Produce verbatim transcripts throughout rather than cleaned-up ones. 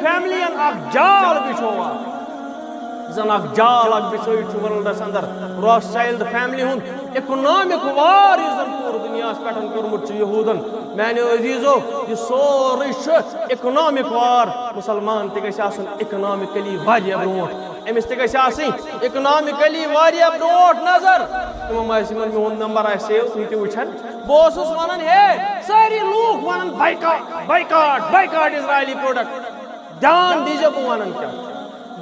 Family ین اکھ جال بچھووا، زن اکھ جال اکھ بچھٲیِتھ چھُ ورلڈس اندر روتھ چایلڈ فیملی ہُنٛد اکنامک وار، یُس زن پوٗرٕ دُنیاہس پٮ۪ٹھ کوٚرمُت چھُ یہوٗدن۔ میانیو عزیزو، یہِ سورُے چھُ اکنامک وار۔ مسلمان تہِ گژھِ آسُن اکنامکلی واریاہ برونٛٹھ، أمِس تہِ گژھِ آسٕنۍ اکنامکلی واریاہ برونٛٹھ نظر۔ تِمو منٛز یِمن میون نمبر آسہِ سیو، تِم تہِ وٕچھن۔ بہٕ اوسُس ونان، ہے، سٲری لوٗکھ ونان، بایکاٹ، بایکاٹ، بایکاٹ اسرائیلی پروڈکٹ۔ دھیان دیٖزیو بہٕ ونان کیٛاہ۔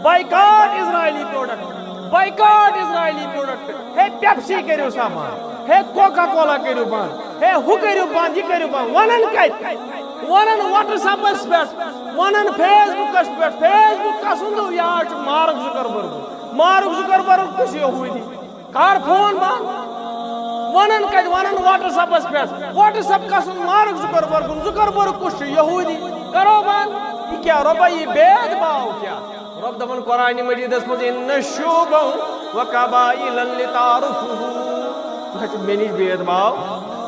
بایکاٹ اسرائیلی پروڈکٹ، بایکاٹ اسرائیلی پروڈکٹ۔ ہے، پیپسی کٔرِو سا بند، ہے، کوکا کولا کٔرِو بند، ہے، ہُہ کٔرِو بند، یہِ کٔرِو بند۔ ونان کتہِ؟ ونان WhatsApp-س پٮ۪ٹھ، ونان Facebook-س پٮ۪ٹھ۔ Facebook کس ہُنٛد؟ یہِ حظ چھُ مارک زُکربرگ۔ مارک زُکربرگ کُس یہوٗدی؟ کر فون بند۔ ونان کتہِ؟ ونان WhatsApp-س پٮ۪ٹھ۔ WhatsApp کس ہُنٛد؟ مارک زُکربرگ۔ زُکربرگ کُس چھُ؟ یہوٗدی۔ کرو بند۔ یہِ کیٛاہ رۄبا، یہِ بید باو کیٛاہ؟ رۄب دپان قرآنِ مجیدس منٛز، "ان شعوبا و قبائل لتعارفوا"۔ نہ چھُ مےٚ نِش بید باو،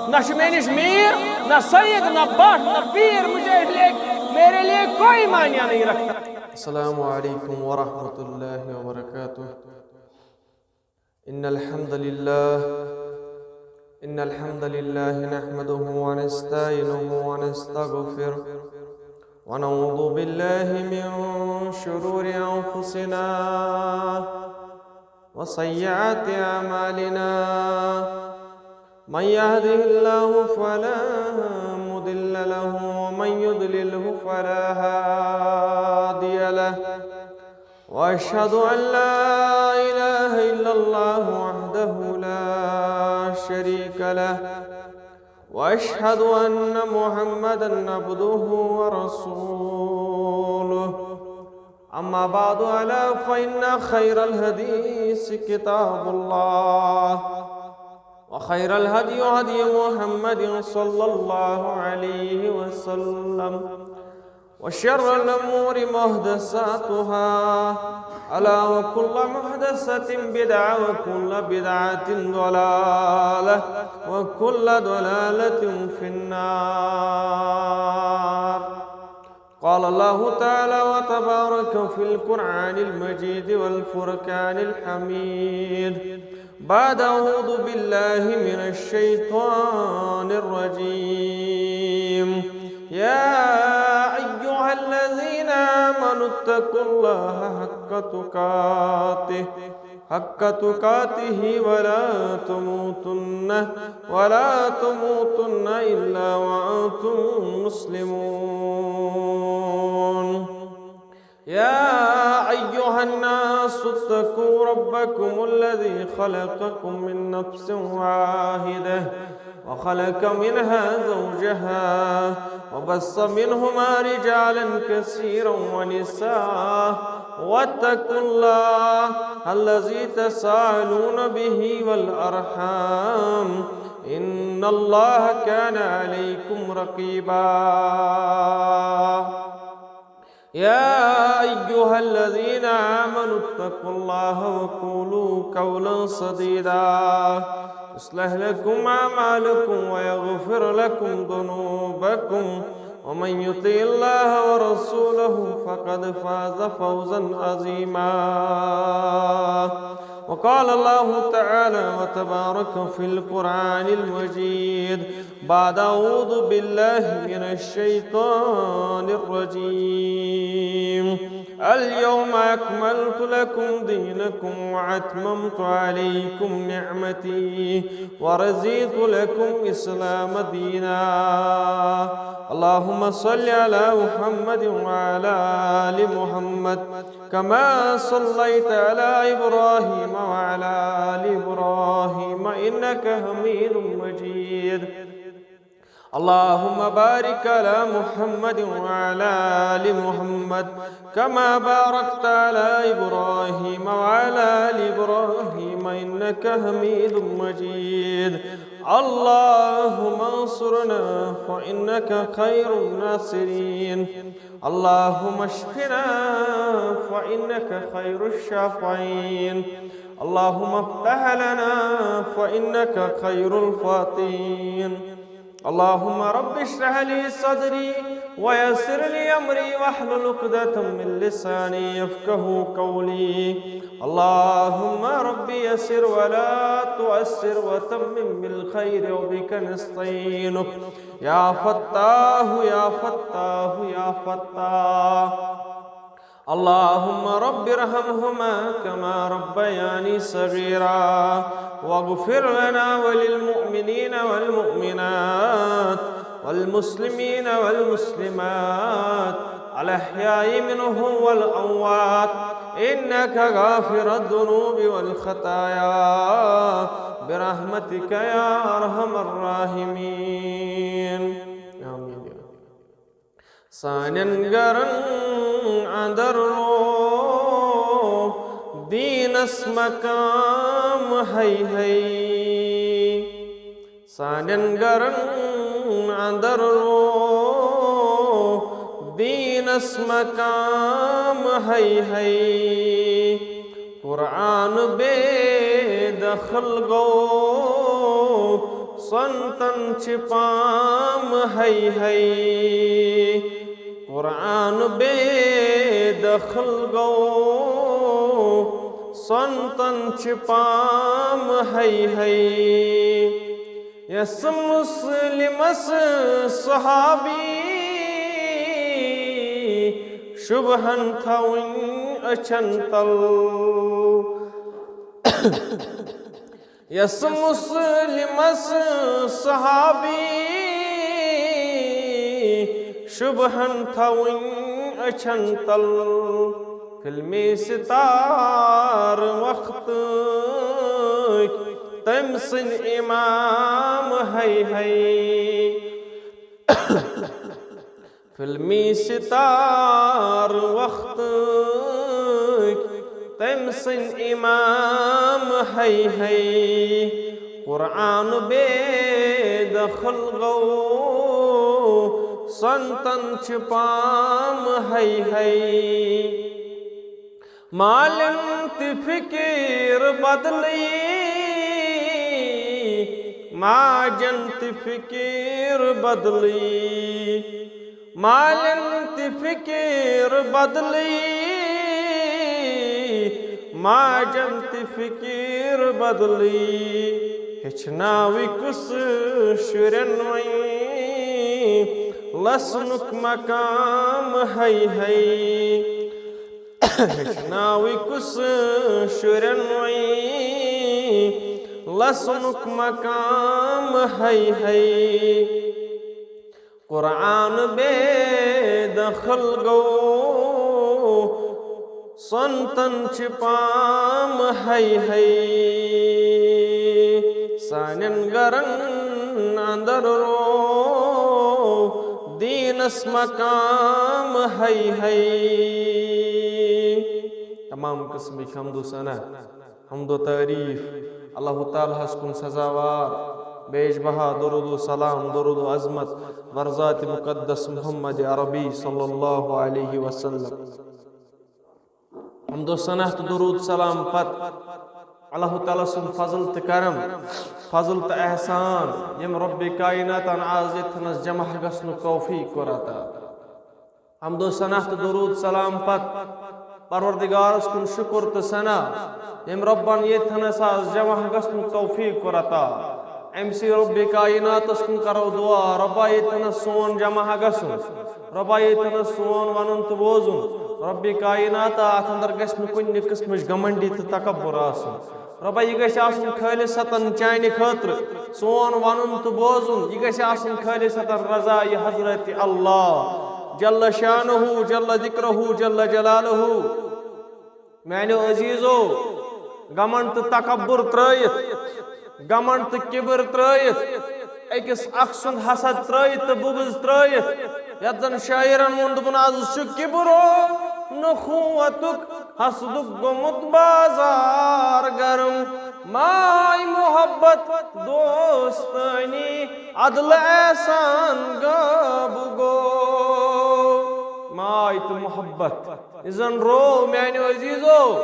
نہ چھُ مےٚ نِش میر، نہ سید، نہ بٹ، نہ پیر، مجھے اس لیے، میرے لیے کوئی معنی نہیں رکھتا۔ السلام علیکم ورحمۃ اللہ وبرکاتہ۔ إن الحمد لله، إن الحمد لله نحمده ونستعينه ونستغفره، ونعوذ بالله من شرور أنفسنا وسيئات أعمالنا. من يهده الله فلا مضل له، ومن يضلله فلا هادي له. وأشهد أن لا إله إلا الله وحده لا شريك له، وأشهد أن محمدا عبده ورسوله. أما بعد، ألا فإن خير الحديث كتاب الله، وخير الهدي هدي محمد صلى الله عليه وسلم، وشر الأمور محدثاتها، ألا وكل محدثة بدعة، وكل بدعة ضلالة، وكل ضلالة في النار. قال الله تعالى وتبارك في القرآن المجيد والفرقان الحميد، بعد أعوذ بالله من الشيطان الرجيم. يا أيها الذين آمنوا اتقوا الله حق تقاته، حق تقاته ولا تموتن، ولا تموتن إلا وأنتم مسلمون. يا أيها الناس اتقوا ربكم الذي خلقكم من نفس واحدة، وخلق منها زوجها، وبث منهما رجالا كثيرا ونساء، واتقوا الله الذي تساءلون به والأرحام، إن الله كان عليكم رقيبا. يا أيها الذين آمنوا اتقوا الله وقولوا قولا سديدا، يصلح لكم أعمالكم ويغفر لكم ذنوبكم، ومن يطع الله ورسوله فقد فاز فوزا عظيما. وقال الله تعالى وتبارك في القرآن المجيد، بعد أعوذ بالله من الشيطان الرجيم. اليوم أكملت لكم دينكم وأتممت عليكم نعمتي ورضيت لكم الإسلام دينا. اللهم صل على محمد وعلى آل محمد كما صليت على إبراهيم وعلى آل إبراهيم إنك حميد مجيد. اللهم بارك على محمد وعلى آل محمد كما باركت على إبراهيم وعلى آل إبراهيم إنك حميد مجيد. اللهم انصرنا فإنك خير الناصرين. اللهم اشفنا فإنك خير الشافعين. اللهم افتح لنا فإنك خير الفاتحين. اللهم رب اشرح لي صدري ويسر لي أمري واحلل عقدة من لساني يفقه قولي. اللهم رب يسر ولا تعسر وتمم بالخير وبك نستعين. يا فتاح، يا فتاح، يا فتاح. اللهم رب ارحمهما كما ربياني صغيرا، واغفر لنا وللمؤمنين والمؤمنات والمسلمين والمسلمات الأحياء منهم والأموات، إنك غافر الذنوب والخطايا، برحمتك يا أرحم الراحمين. آمين. سانٮ۪ن گرن اندر رو دیٖنس مقام ہے ہے۔ سانٮ۪ن گرن اندر رو دیٖنس مقام ہے ہے۔ قرآن بے دخل گو، سنتن چھ پام ہے ہے۔ قرآن بے دخل گو، سنتن چھ پام ہے ہے۔ یس مسلمس صحابی شبہن تھاوٕنۍ أچھن تل۔ یس مسلمس صحابی شبہن تھاوٕنۍ أچھن تل۔ فلمی ستار وقتٕکۍ تٔمۍ سٕنٛدۍ امام ہے ہے۔ فلمی ستار وقتٕکۍ تٔمۍ سٕنٛدۍ امام ہے ہے۔ قرآن بے دخل گو، سنتن چھ پام ہے ہے۔ مالن تہ فکر بدلی، ماجن تہ فکر بدلی۔ مالن تہ فکر بدلی، ماجن تہ فکر بدلی۔ ہیٚچھناوِ کُس شُرٮ۪ن وۄنۍ لسنُک مقام ہے ہے۔ ہیٚچھناوِ کُس شُرٮ۪ن وۄنۍ لسنُک مقام ہے ہے۔ قرآن بے دخل گو، سنتن چھ پام ہے ہے۔ سانٮ۪ن گرن اندر رو دیٖنس مقام ہے ہے۔ تمام قسمٕکۍ حمد و ثنا، حمد و تعریف اللہ تعالیٰ ہس کُن سزاوار، بیش بہا درود و سلام، درود و عظمت بر ذات مقدس محمد عربی صلی اللہ علیہ وسلم۔ حمد و ثنا تہٕ درود سلام پتہٕ اللہ تعالیٰ سُنٛد فضل تہٕ کرم، فضل تہٕ احسان، ییٚمۍ رب کائناتن آز ییٚتھنس جمع گژھنُک توفیق کوٚر عطا۔ حمد و ثنا تہٕ درود سلام پتہٕ پروردگارس کُن شکر تہٕ ثنا، ییٚمۍ ربن ییٚتھنس آز جمع گژھنُک توفیق کوٚر عطا۔ أمۍ سٕے رب کائناتس کُن کرو دعا، ربا ییٚتھنس سون جمع گژھُن، ربا ییٚتھنس سون ونُن تہٕ بوزُن۔ رب کائناتا، اتھ اندر گژھِ نہٕ کُنہِ قسمٕچ گمنڈی تہٕ تکبر آسُن۔ رۄبا، یہِ گژھِ آسُن خٲلصتاً چانہِ خٲطرٕ۔ سون وَنُن تہٕ بوزُن، یہِ گژھِ آسُن خٲلصتاً رضا یہِ حضرت اللہ جل شانہ، جل ذکرہ، جل جلالہ۔ میانیو عزیزو، گمنڈ تہٕ تکبر ترٲیِتھ، گمنڈ تہٕ کبر ترٲیِتھ، أکِس اکھ سُنٛد حسد ترٲیِتھ تہٕ بغض ترٲیِتھ، یتھ زن شاعرن ووٚن، دوٚپُن، از چھُ کبرو نخوتُک حسدُک گوٚمُت بازار گرم، ماے محبت دوستٲنی عدل احسان غٲب گوٚو۔ ماے تہٕ محبت یہِ زن رو میانیو عزیزو،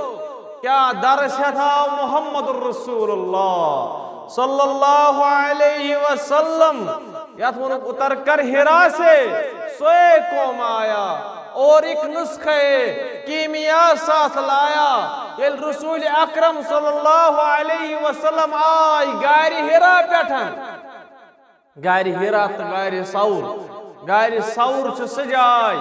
کیٛاہ درس ہٮ۪تھ آو محمد رسول اللہ صلی اللہ علیہ وسلم، یتھ ووٚنُکھ، اتر کر حرا سے سوئے قوم آیا اور ایک نسخہ کیمیا ساتھ لایا۔ ییٚلہِ رسول اکرم صلی اللہ علیہ وسلم آے غارِ حرا پٮ۪ٹھ، غارِ حرا تہٕ غارِ ثور، غارِ ثور چھِ سۄ جاے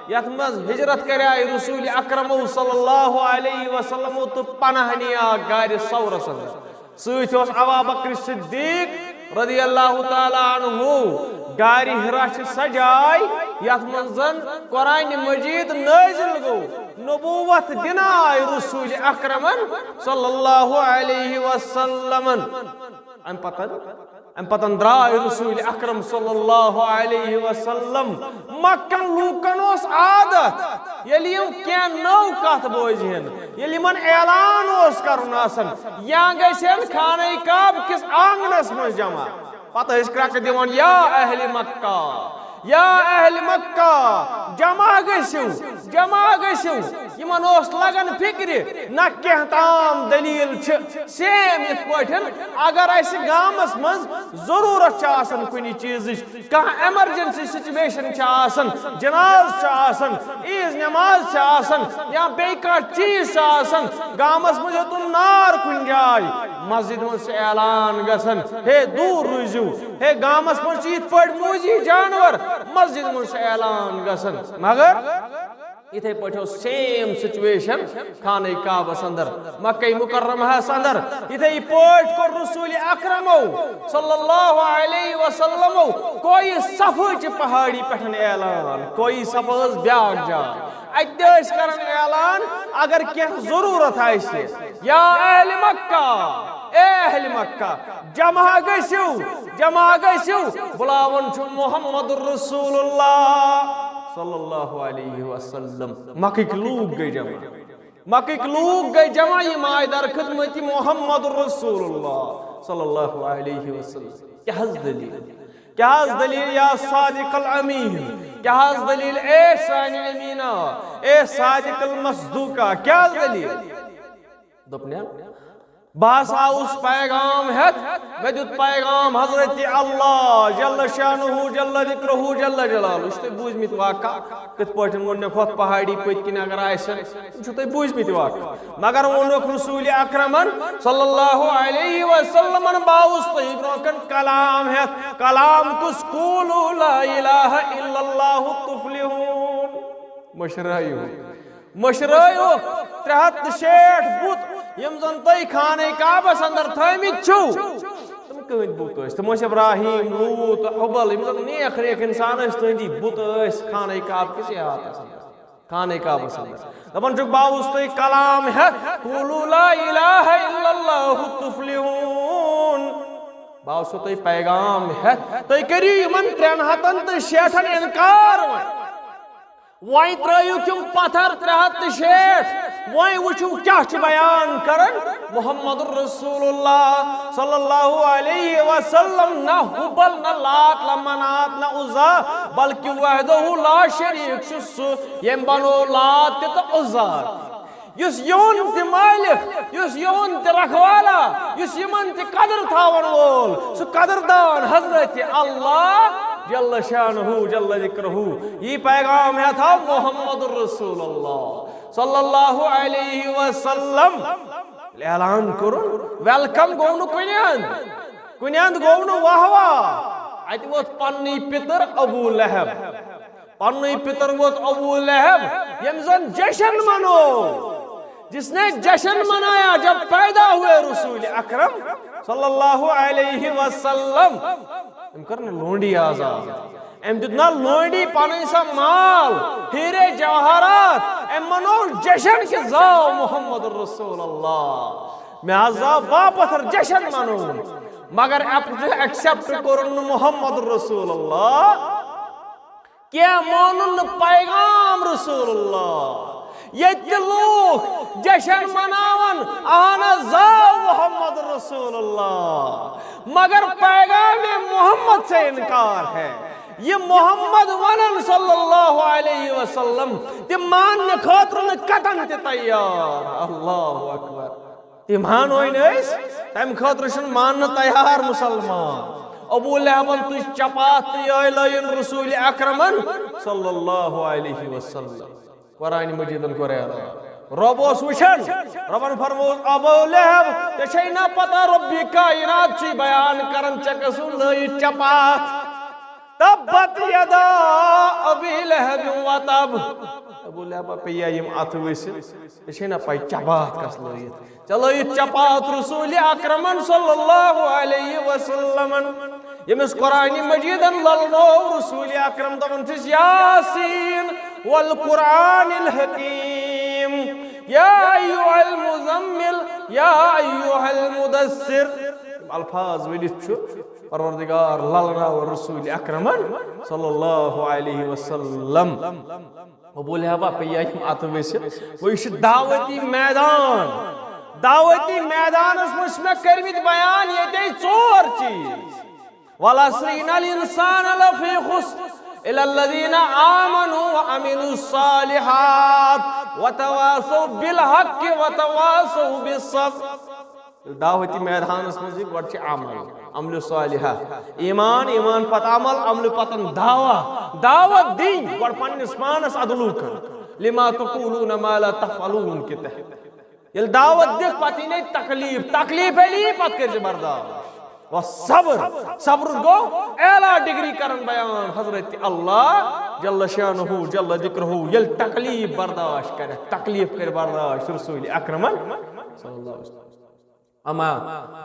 یتھ منٛز ہجرت کریایہِ رسول اکرمو صلی اللہ علیہ وسلمو تہٕ پناہ نِیاکھ غارِ ثورس اندر۔ سۭتۍ اوس ابا بکر صدیق رضی اللہ تعالیٰ عنہ۔ غارِ حرا چھِ سۄ جاے یتھ منٛز زن قرآن مجید نٲزِل گوٚو، نبوت دِنہٕ آے رسول اکرمن صلی اللہ علیہ وسلمن۔ امہِ پتن، امہِ پتن درٛاے رسول اکرم صلی اللہ علیہ وسلم۔ مکن لوٗکن اوس عادت، ییٚلہِ یِم کینٛہہ نٔو کتھ بوزِ ہن، ییٚلہِ یِمن اعلان اوس کرُن آسان، یا گژھِ ہن خانہ کعبہ کِس آنگنس منٛز جمع۔ پتہٕ ٲسۍ کرٛکہٕ دِوان، یا اہلِ مکہ، یا اہلِ مکہ، جمع گٔژھِو، جمع گٔژھِو۔ یِمن اوس لگان فکرِ، نہ کینٛہہ تام دلیل چھِ۔ سیم یِتھ پٲٹھۍ اگر اسہِ گامس منٛز ضروٗرت چھِ آسان کُنہِ چیٖزٕچ، کانٛہہ ایمرجنسی سچویشن چھِ آسان، جناز چھِ آسان، عیٖذ نماز چھِ آسان، یا بیٚیہِ کانٛہہ چیٖز چھُ آسان، گامس منٛز ہیوٚتُن نار کُنہِ جایہِ، مسجد منٛز چھُ اعلان گژھان، ہے دوٗر روٗزِو، ہے گامس منٛز چھِ یِتھ پٲٹھۍ موٗجی جانور، مسجد منٛز چھُ اعلان گژھان۔ مگر یِتھے پٲٹھۍ اوس سیم سچویشن خانہ کعبس اندر، مکہ مکرمہس اندر۔ یِتھے پٲٹھۍ کوٚر رسول اکرمو صلی اللہ علیہ وسلمو کوئی صفا چہِ پہاڑی پٮ۪ٹھ اعلان۔ کوئی صفا ٲس بیاکھ جاے۔ اتہِ تہِ ٲسۍ کران اعلان، اگر کینٛہہ ضروٗرت آسہِ، یا اہلِ مکہ، اے اہلِ مکہ، جمع گٔژھِو، جمع گٔژھِو، بُلاوان چھُ محمد رسول اللہ صلی اللہ علیہ وسلم۔ مکٕکۍ لوٗکھ گٔے جمع، مکٕکۍ لوٗکھ گٔے جمع، یِم آے در خدمت محمد رسول اللہ صلی اللہ علیہ وسلم۔ کیٛاہ حظ دٔلیٖل؟ کیٛاہ حظ دٔلیٖل یا صادق الامین؟ کیٛاہ حظ دٔلیٖل اے سانہِ امینا، اے صادق المصدوقہ؟ کیٛاہ حظ دٔلیٖل؟ دوٚپنَے، بہٕ ہسا آوُس پیغام ہٮ۪تھ، مےٚ دیُت پیغام حضرت اللہ جل شانہ جل ذکرہ جل جلالہ۔ یہِ چھُ تۄہہِ بوٗزمُت واقعہ، کِتھ پٲٹھۍ ووٚننَکھ ہۄتھ پہاڑی پٔتۍ کِنۍ اگر آسن، یہِ چھُ تۄہہِ بوٗزمُت واقعہ۔ مگر ووٚنُکھ رسول اکرمن صلی اللہ علیہ وسلمن، بہٕ آوُس تۄہہِ برونٛہہ کَنہِ کلام ہٮ۪تھ، کلام کُس؟ قولوا لا الہ الا اللہ تفلحون۔ مٔشرٲیِو۔ مٔشرٲیِو ترٛےٚ ہَتھ تہٕ شیٹھ بُت، یِم زَن تُہۍ خانہ کعبَس اندر تھٲومٕتۍ چھِو۔ تِم کٕہٕنٛدۍ بُت ٲسۍ؟ تِم ٲسۍ ابراہیم، لوٗط، حبل، یِم زَن نیک نیک اِنسان ٲسۍ، تُہٕنٛدی بُت ٲسۍ خانہ کعبہٕ کِس احاطس اندر، خانہ کعبَس اندر۔ دَپان چھُکھ، بہٕ آوُس تۄہہِ کلام ہٮ۪تھ، قولوا لا الہ الا اللہ تفلحون۔ بہٕ آوُس تۄہہِ پیغام ہٮ۪تھ، تُہۍ کٔرِو یِمَن ترٛٮ۪ن ہَتَن تہٕ شیٹھَن اِنکار وۄنۍ۔ وۄنۍ ترٲیِو تِم پتھر ترٛےٚ ہَتھ تہٕ شیٹھ۔ وۄنۍ وٕچھِو کیٛاہ چھُ بیان کران محمد رسول اللہ صلی اللہ علیہ وسلم۔ نہ ہُبل، نہ لات، نہ منات، نہ عزا، بلکہ وحدہ لا شریک چھُ سُہ، ییٚمۍ بنوو لات تہِ تہٕ عزا۔ یُس یِہُنٛد تہِ مٲلِک، یُس یِہُنٛد تہِ رکھوالا، یُس یِمن تہِ قدر تھاوَن وول، سُہ قدردان حضرت اللہ جل شانہ جل ذکرہ۔ یہِ پیغام ہٮ۪تھ آو محمد رسول اللہ صلی اللہ علیہ وسلم۔ اعلان کوٚرُن، ویلکم گوٚو نہٕ کُنہِ اندٕ، کُنہِ اندٕ گوٚو نہٕ واہ واہ۔ اتہِ ووت پننُے پِتر ابو لہب۔ پننُے پِتر ووت ابو لہب، ییٚمۍ زن جشن منوو، جس نے جشن منایا جب پیدا ہوئے رسول اکرم صلی اللہ علیہ وسلم۔ أمۍ کٔر نہٕ لونڈی آزاد، أمۍ دیُت نہ لونڈی پنٕنۍ سۄ مال، ہیرے جواہرات، أمۍ منوو جشن کہِ زاو محمد رسول اللہ۔ مےٚ حظ آو باپتھر جشن منووُن، مگر ایکسپٹ کوٚرُن نہٕ محمد رسول اللہ۔ کینٛہہ مونُن نہٕ پیغام رسول اللہ۔ ییٚتہِ تہِ لوٗکھ جشن مناوان، اہن حظ، زاو محمد رسول اللہ، مگر پیغام محمد سے انکار ہے۔ یہِ محمد ونان صلی اللہ علیہ وسلم، تِم ماننہٕ خٲطرٕ نہٕ کتن تہِ تیار۔ اللہ اکبر۔ تِم مانوے نہٕ أسۍ، تمہِ خٲطرٕ چھُنہٕ ماننہٕ تیار مسلمان۔ ابو لہبن تُج چپاتھ تہٕ یہے لٲیِن رسول اکرمن صلی اللہ علیہ وسلم۔ قرآن مجیدن کوٚر اعلان۔ رب اوس وٕچھان، ربن فرمووُس، ابو لہب، ژےٚ چھے نا پتہ ربِ کائنات چھُے بیان کران، ژےٚ کس لٲیِتھ چپاتھ؟ تبت یدا ابی لہب و تب۔ ابو لہب پیٚیہِ یِم اتھٕ ؤسِتھ، ژےٚ چھے نا پاے چپاتھ کس لٲیِتھ؟ ژےٚ لٲیِتھ چپاتھ رسول اکرمن صلی اللہ علیہ وسلمن، ییٚمِس قرآن مجیدن للنوو رسول اکرم، دپان چھِس، یاسین والقرآن الحکیم، یا ایھا المزمل، یا ایھا المدثر۔ یِم الفاظ ؤنِتھ چھُ پروردگار للناوان رسول اکرمن صلی اللہ علیہ وسلم۔ ابو لہبہ پیٚیہِ یِم اتھٕ ؤسِتھ۔ وۄنۍ یہِ چھُ دعوتی میدان۔ دعوتی میدانس منٛز چھِ مےٚ کٔرمٕتۍ بیان ییٚتے ژور چیٖز۔ والعصر ان الانسان لفی خسر الا الذین آمنوا وعملوا الصالحات وتواصوا بالحق وتواصوا بالصبر۔ دعوتی میدانس منٛز یہِ گۄڈٕ چھِ عمل، عمل صالحہ، ایمان، ایمان پتہٕ عمل، عمل پتہٕ دعویٰ، دعوت دِنۍ، گۄڈٕ پننِس پانس ادٕ لوٗکن، لما تقولون ما لا تفعلون کہِ تحت۔ ییٚلہِ دعوت دِکھ، پتہٕ یی نے تکلیف، تکلیف ییٚلہِ یی، پتہٕ کٔرۍ زِ برداشت۔ و صبر، صبر گوٚو اعلیٰ ڈگری کرن بیان حضرت اللہ جل شانہ جل ذکرہ، ییٚلہِ تکلیف برداشت کرِ، تکلیف کرِ برداشت رسول اکرمن صلی اللہ علیہ وسلم۔ اما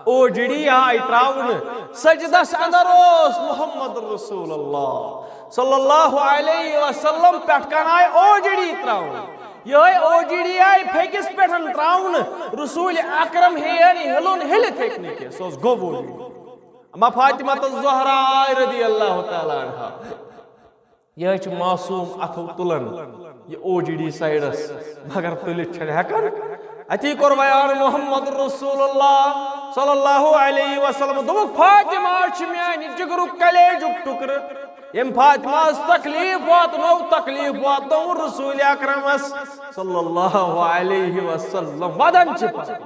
او جی ڈی آیہِ تراونہٕ، سجدس اندر اوس محمد رسول اللہ صلی اللہ علیہ وسلم، پٮ۪ٹھ کن آیہِ او جی ڈی تراونہٕ۔ یہے او جی ڈی آیہِ پھیٚکِس پٮ۪ٹھ تراونہٕ، رسول اکرم ہیٚیہِ ہلُن، ہلِتھ ہیٚکہِ نہٕ کینٛہہ، سُہ اوس گوٚب او جی ڈی۔ اما فاطمہ الزہرا آیہِ رضی اللہ تعالیٰ عنہا۔ یہِ حظ چھُ معصوم اتھو تُلان یہِ او جی ڈی سایڈس، مگر تُلِتھ چھنہٕ ہٮ۪کان۔ اتی کوٚر بیان محمد رسول اللہ صلی اللہ علیہ وسلم، دوٚپُکھ، فاطمہ چھِ میانہِ جگرُک کلیجُک ٹُکرٕ۔ ییٚمۍ فاطمہ ہس تکلیف واتنو، تکلیف واتنو رسول اکرمس صلی اللہ علیہ وسلم۔ ودان چھِ پتہٕ۔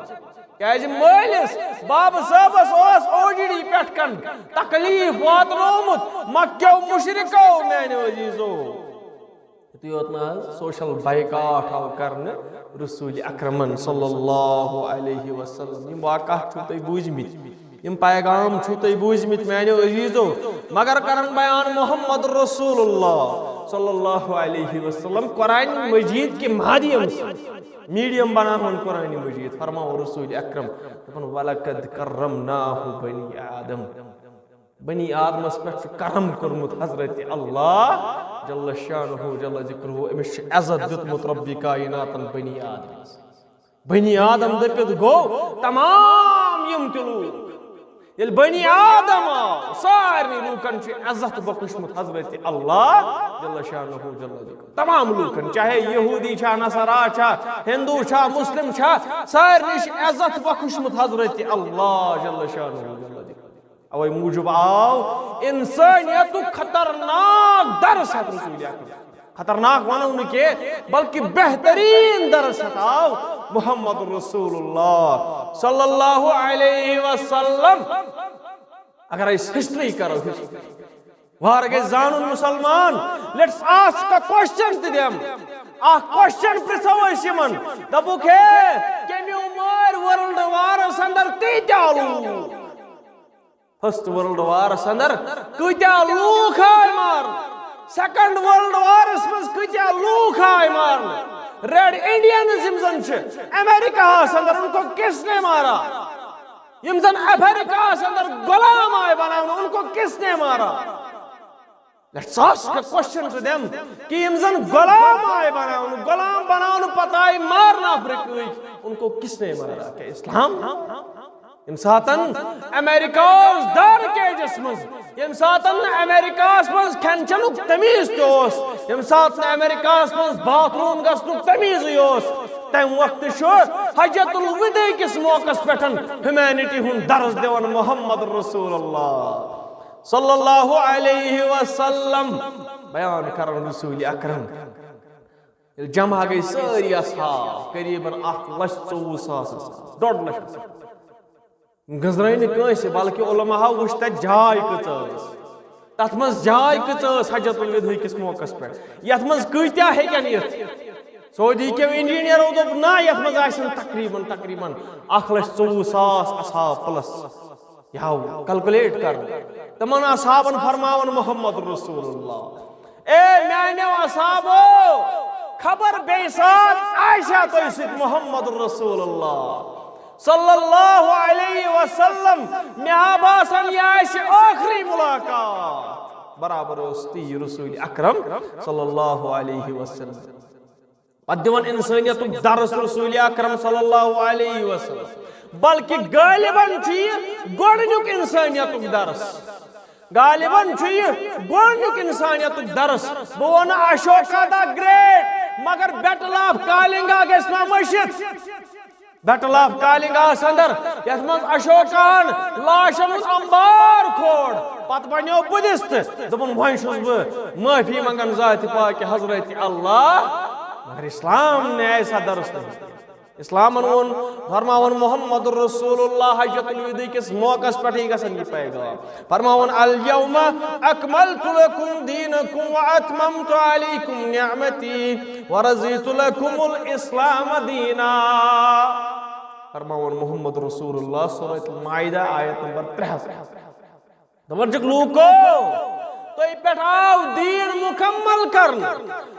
کیازِ مٲلِس بابہٕ صٲبس اوس او جی ڈی پٮ۪ٹھ کن تکلیف واتنومُت مکیو مشرکو، میانیو عزیزو۔ یُتُے یوت نہٕ حظ سوشل بائیکاٹ آو کرنہٕ رسول اکرمن صلی اللہ علیہ وسلم۔ یِم واقعہ چھِو تُہۍ بوٗزمٕتۍ، یِم پیغام چھِو تُہۍ بوٗزمٕتۍ میانیو عزیزو، مگر کرن بیان محمد رسول اللہ صلی اللہ علیہ وسلم قرآن مجید کے مادھیم سے۔ میڈیم بناوان قرآن مجید، فرماوان رسول اکرم، دپان، "ولقد کرمنا بنی آدم"۔ بنی آدمس پٮ۪ٹھ چھُ کرم کوٚرمُت حضرت اللہ جل شانہ جل ذکرہ، أمِس چھُ عزت دیُتمُت ربِ کائناتن بنی آدمس۔ بنی آدم دٔپِتھ گوٚو تمام یِم تہِ لوٗکھ۔ ییٚلہِ بنی آدم آو، سارنٕے لوٗکن چھُ عزت بخشمُت حضرت اللہ جل شانہ جل ذکرہ۔ تمام لوٗکن، چاہے یہودی چھا، نصارا چھا، ہندو چھا، مسلم چھا، سارنٕے چھُ عزت بخشمُت حضرت اللہ جل شانہ جل ذکرہ۔ اوے موٗجوٗب آو انسٲنیتُک خطرناک درس ہٮ۪تھ رسول اکرم۔ خطرناک ونو نہٕ کینٛہہ، بلکہ بہترین درس ہٮ۪تھ آو محمد رسول اللہ صلی اللہ علیہ وسلم۔ اگر أسۍ ہسٹری کرو، ہسٹری وار گژھِ زانُن مسلمان، let's ask a question to them۔ اکھ کوسچن پرژھو أسۍ یِمن، دپُکھ، ہے، کٔمِو مٲرۍ ورلڈ وارس اندر تیٖتیٛاہ لوٗکھ؟ فرسٹ ورلڈ وارس اندر کۭتیٛاہ لوٗکھ آے مارنہٕ؟ سیکنڈ ورلڈ وارس منٛز کۭتیٛاہ لوٗکھ آے مارنہٕ؟ ریڈ انڈینز یِم زن چھِ امریکہس اندر، ان کو کس نے مارا؟ یِم زن افریقہس اندر غلام آے بناونہٕ، ان کو کس نے مارا؟ Let's ask a question to them کہ یِم زن غلام آے بناونہٕ، غلام بناونہٕ پتہٕ آے مارنہٕ افریقہٕکۍ، ان کو کس نے مارا؟ کیا اسلام؟ ییٚمہِ ساتن امریکہس ڈارک ایجس منٛز، ییٚمہِ ساتن نہٕ امریکہس منٛز کھٮ۪ن چٮ۪نُک تمیٖز تہِ اوس، ییٚمہِ ساتہٕ نہٕ امریکہس منٛز باتھ روم گژھنُک تمیٖزٕے اوس، تمہِ وقتہٕ چھُ حجۃ الوداع کِس موقعس پٮ۪ٹھ ہیومینٹی ہُنٛد درس دِوان محمد رسول اللہ صلی اللہ علیہ وسلم۔ بیان کرن رسول اکرم، ییٚلہِ جمع گٔے سٲری اصحاب، قریباً اکھ لچھ ژوٚوُہ ساس اصحاب، ڈۄڈ لچھ اصحاب۔ گٔنزرٲے نہٕ کٲنٛسہِ، بلکہِ علماہو وٕچھ تتھ جاے کۭژاہ ٲس، تتھ منٛز جاے کۭژاہ ٲس حجۃ الوداع کِس موقعس پٮ۪ٹھ، یتھ منٛز کۭتیاہ ہیٚکن یِتھ۔ سعودی کیو انجینئرو دوٚپ، نہ، یتھ منٛز آسن تقریباً، تقریباً اکھ لچھ ژوٚوُہ ساس اصحاب پلس۔ یہِ آو کیلکولیٹ کرنہٕ۔ تِمن اصحابن فرماوان محمد رسول اللہ، اے میانیو اصحابو، خبر بیٚیہِ ساتہٕ آسیا تۄہہِ سۭتۍ محمد رسول اللہ صلی اللہ علیہ وسلم، مےٚ ہا باسان یہِ آسہِ ٲخری ملاقات۔ برابر اوس تی رسول اکرم صلی اللہ علیہ وسلم۔ پتہٕ دِوان انسٲنیتُک درس رسول اکرم صلی اللہ علیہ وسلم، بلکہ غالباً چھُ یہِ گۄڈٕنیُک انسٲنیتُک درس۔ غالباً چھُ یہِ گۄڈٕنیُک انسانیتُک درس۔ بہٕ وَنہٕ اشوکا the great، مگر بیٹل آف کالنگا گژھِ ما مٔشِتھ؟ بیٹل آف کالنگاہس اندر، یتھ منٛز اشوکاہن لاشن ہُنٛد انبار کھول، پتہٕ بنیو بدھسٹ۔ دوٚپُن، وۄنۍ چھُس بہٕ معٲفی منٛگان ذاتِ پاکِ حضرت اللہ، مگر اسلام نے ایسا درس نہیں دیا۔ اسلامن ووٚن، فرماوان محمد رسول اللہ حجۃ الوداع کِس موقعس پٮ۪ٹھٕے گژھن یہِ پیغام۔ فرماوان، الیوم اکملت لکم دینکم واتممت علیکم نعمتی ورضیت لکم الاسلام دینا۔ فرماوان محمد رسول اللہ، سورۃ المائدہ، آیت نمبر ترٛےٚ ہَس۔ دپان چھِکھ، لوٗکو، تۄہہِ پٮ۪ٹھ آو دیٖن مُکمل کرنہٕ،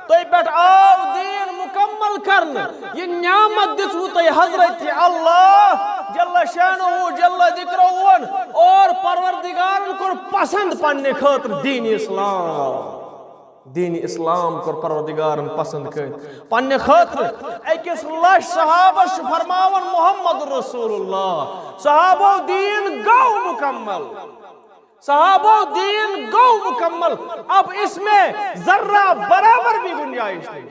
تۄہہِ پٮ۪ٹھ آو دیٖن مُکمل کرنہٕ۔ یہِ نعمت دِژوٕ تۄہہِ حضرت اللہ جل شانہ جل ذکرہ وون، اور پروردگارن کوٚر پسند پننہِ خٲطرٕ دیٖن اسلام۔ دیٖن اسلام کوٚر پروردگارن پسند کٔرِتھ پننہِ خٲطرٕ۔ أکِس لچھ صحابس چھُ فرماوان محمد رسول اللہ، صحابو دیٖن گوٚو مُکمل۔ صحابو دیٖن گوٚو مُکمل، اب اس میں ذرہ برابر بھی گنجائش نہیں۔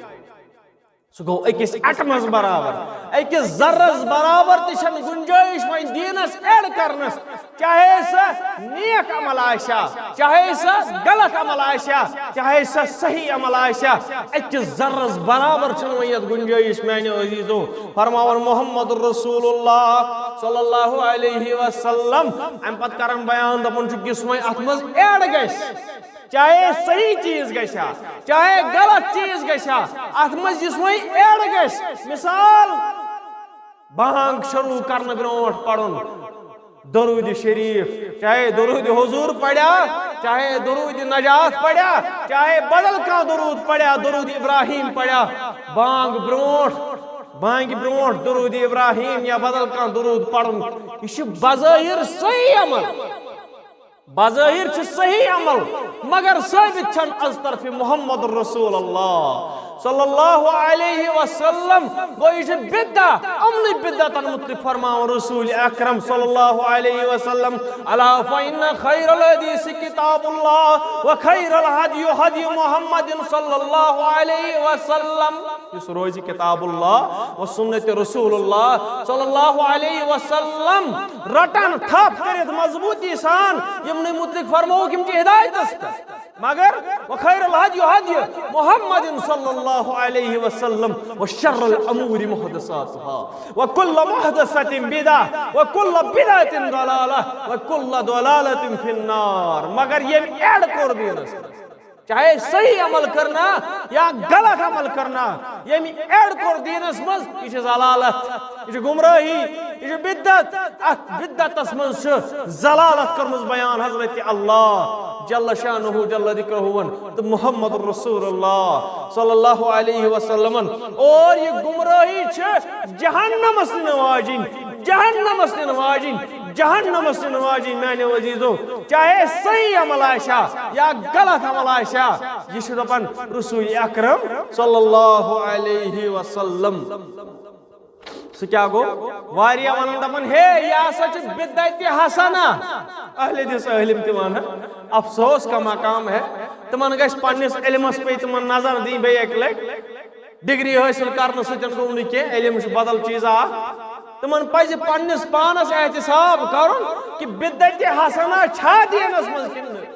سُہ گوٚو أکِس ایٹمس برابر، أکِس ذرس برابر تہِ چھنہٕ گنجائش وۄنۍ دیٖنس ایڈ کرنس، چاہے سۄ نیک عمل آسیا، چاہے سۄ غلط عمل آسیا، چاہے سۄ صحیح عمل آسیا، أکِس ذرس برابر چھنہٕ وۄنۍ یتھ گنجائش، میانیو عزیزو۔ فرماوان محمد رسول اللہ صلی اللہ علیہ وسلم۔ امہِ پتہٕ کران بیان، دپان چھُ، یُس وۄنۍ اتھ منٛز ایڈ گژھِ، چاہے صحیح چیز گژھِ ہا، چاہے غلط چیز گژھِ ہا، اتھ منٛز یُس وۄنۍ ایڈ گژھِ، مثال، بانگ شروع کرنہٕ برونٹھ پرُن درود شریف، چاہے درود حضور پڑیا، چاہے درود نجات پڑیا، چاہے بدل کانٛہہ درود پڑیا، درود ابراہیم پڑیا، بانگ برونٹھ، بانگہِ برونٹھ درود ابراہیم یا بدل کانٛہہ درود پرُن، یہِ چھُ بظاہر صحیح عمل، بظاہر چھُ صحیح عمل، مگر ثٲبت چھنہٕ از طرفِ محمد رسول اللہ صلی اللہ علیہ وسلم۔ گوٚو، یہِ چھُ بدعہ۔ یِمنٕے بدعتن متعلق فرماوان رسول اکرم صلی اللہ علیہ وسلم، الا فإن خیر الحدیث کتاب اللہ وخیر الہدی ہدی محمد صلی اللہ علیہ وسلم۔ یُس روزِ کتاب اللہ و سنت رسول اللہ صلی اللہ علیہ وسلم رٹن تھپھ کٔرِتھ مضبوطی سان، یِمنٕے متعلق فرمووُکھ، یِم چھِ ہدایتس پٮ۪ٹھ۔ مگر وخیر الہدی ہدی محمد صلی اللہ علیہ وسلم وشر الامور محدثاتها وکل محدثۃ بدعہ وکل بدعۃ ضلالہ وکل ضلالۃ فی النار۔ مگر ییٚمۍ ایڈ کوٚر دیٖنس منٛز، چاہے صحیح عمل کرنا یا غلط عمل کرنا، ییٚمۍ ایڈ کوٚر دیٖنس منٛز، یہِ چھِ ضلالت، یہِ چھِ گمراہی، یہِ چھِ بدعت۔ اتھ بدعتس منٛز چھِ ضلالت کٔرمٕژ بیان حضرت اللہ جل شانہ جل ذکرہن تہٕ محمد رسول اللہ صلی اللہ علیہ وسلمن۔ اور یہِ گمراہی چھِ جہنمس نِنہٕ واجِنۍ، جہنمس نِنہٕ واجِنۍ، جہنمس نِنہٕ واجِنۍ، میانیو عزیزو۔ چاہے صحیح عمل آسیا یا غلط عمل آسیا، یہِ چھُ دپان رسول اکرم صلی اللہ علیہ وسلم۔ سُہ کیٛاہ گوٚو؟ واریاہ ونان دپان، ہے، یہِ ہسا چھِ بدعت حسنہ۔ اہل حدیث عالم تہِ ونان، افسوس کا مقام ہے، تِمن گژھِ پننِس علمس پے تِمن نظر دِنۍ بیٚیہِ اکہِ لٹہِ۔ ڈگری حٲصِل کرنہٕ سۭتۍ گوٚو نہٕ کینٛہہ، علم چھُ بدل چیٖزا اکھ۔ تِمن پزِ پننِس پانس احتساب کرُن کہِ بدعت حسنہ چھا دیٖنس منٛز کِنہٕ نہٕ۔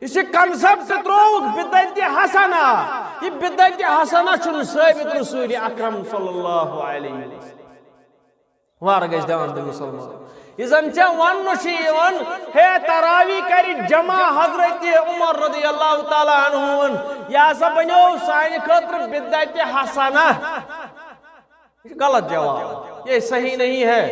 یُس یہِ کنسپٹ ترووُکھ بدعت حسنہ، یہِ بدعت حسنہ چھُنہٕ ثٲبت رسول اکرم صلی اللہ علیہ وسلم۔ وارٕ گژھِ دھیان دیُن مُسلمان۔ یہِ زن ژےٚ وننہٕ چھُ یِوان، ہے، تراوی کرِ جمع حضرت عمر رضی اللہ تعالیٰ عنہ، یہِ ہسا بنیو سانہِ خٲطرٕ بدعت حسنہ۔ یہِ چھُ غلط جواب، یہ صحیح نہیں ہے۔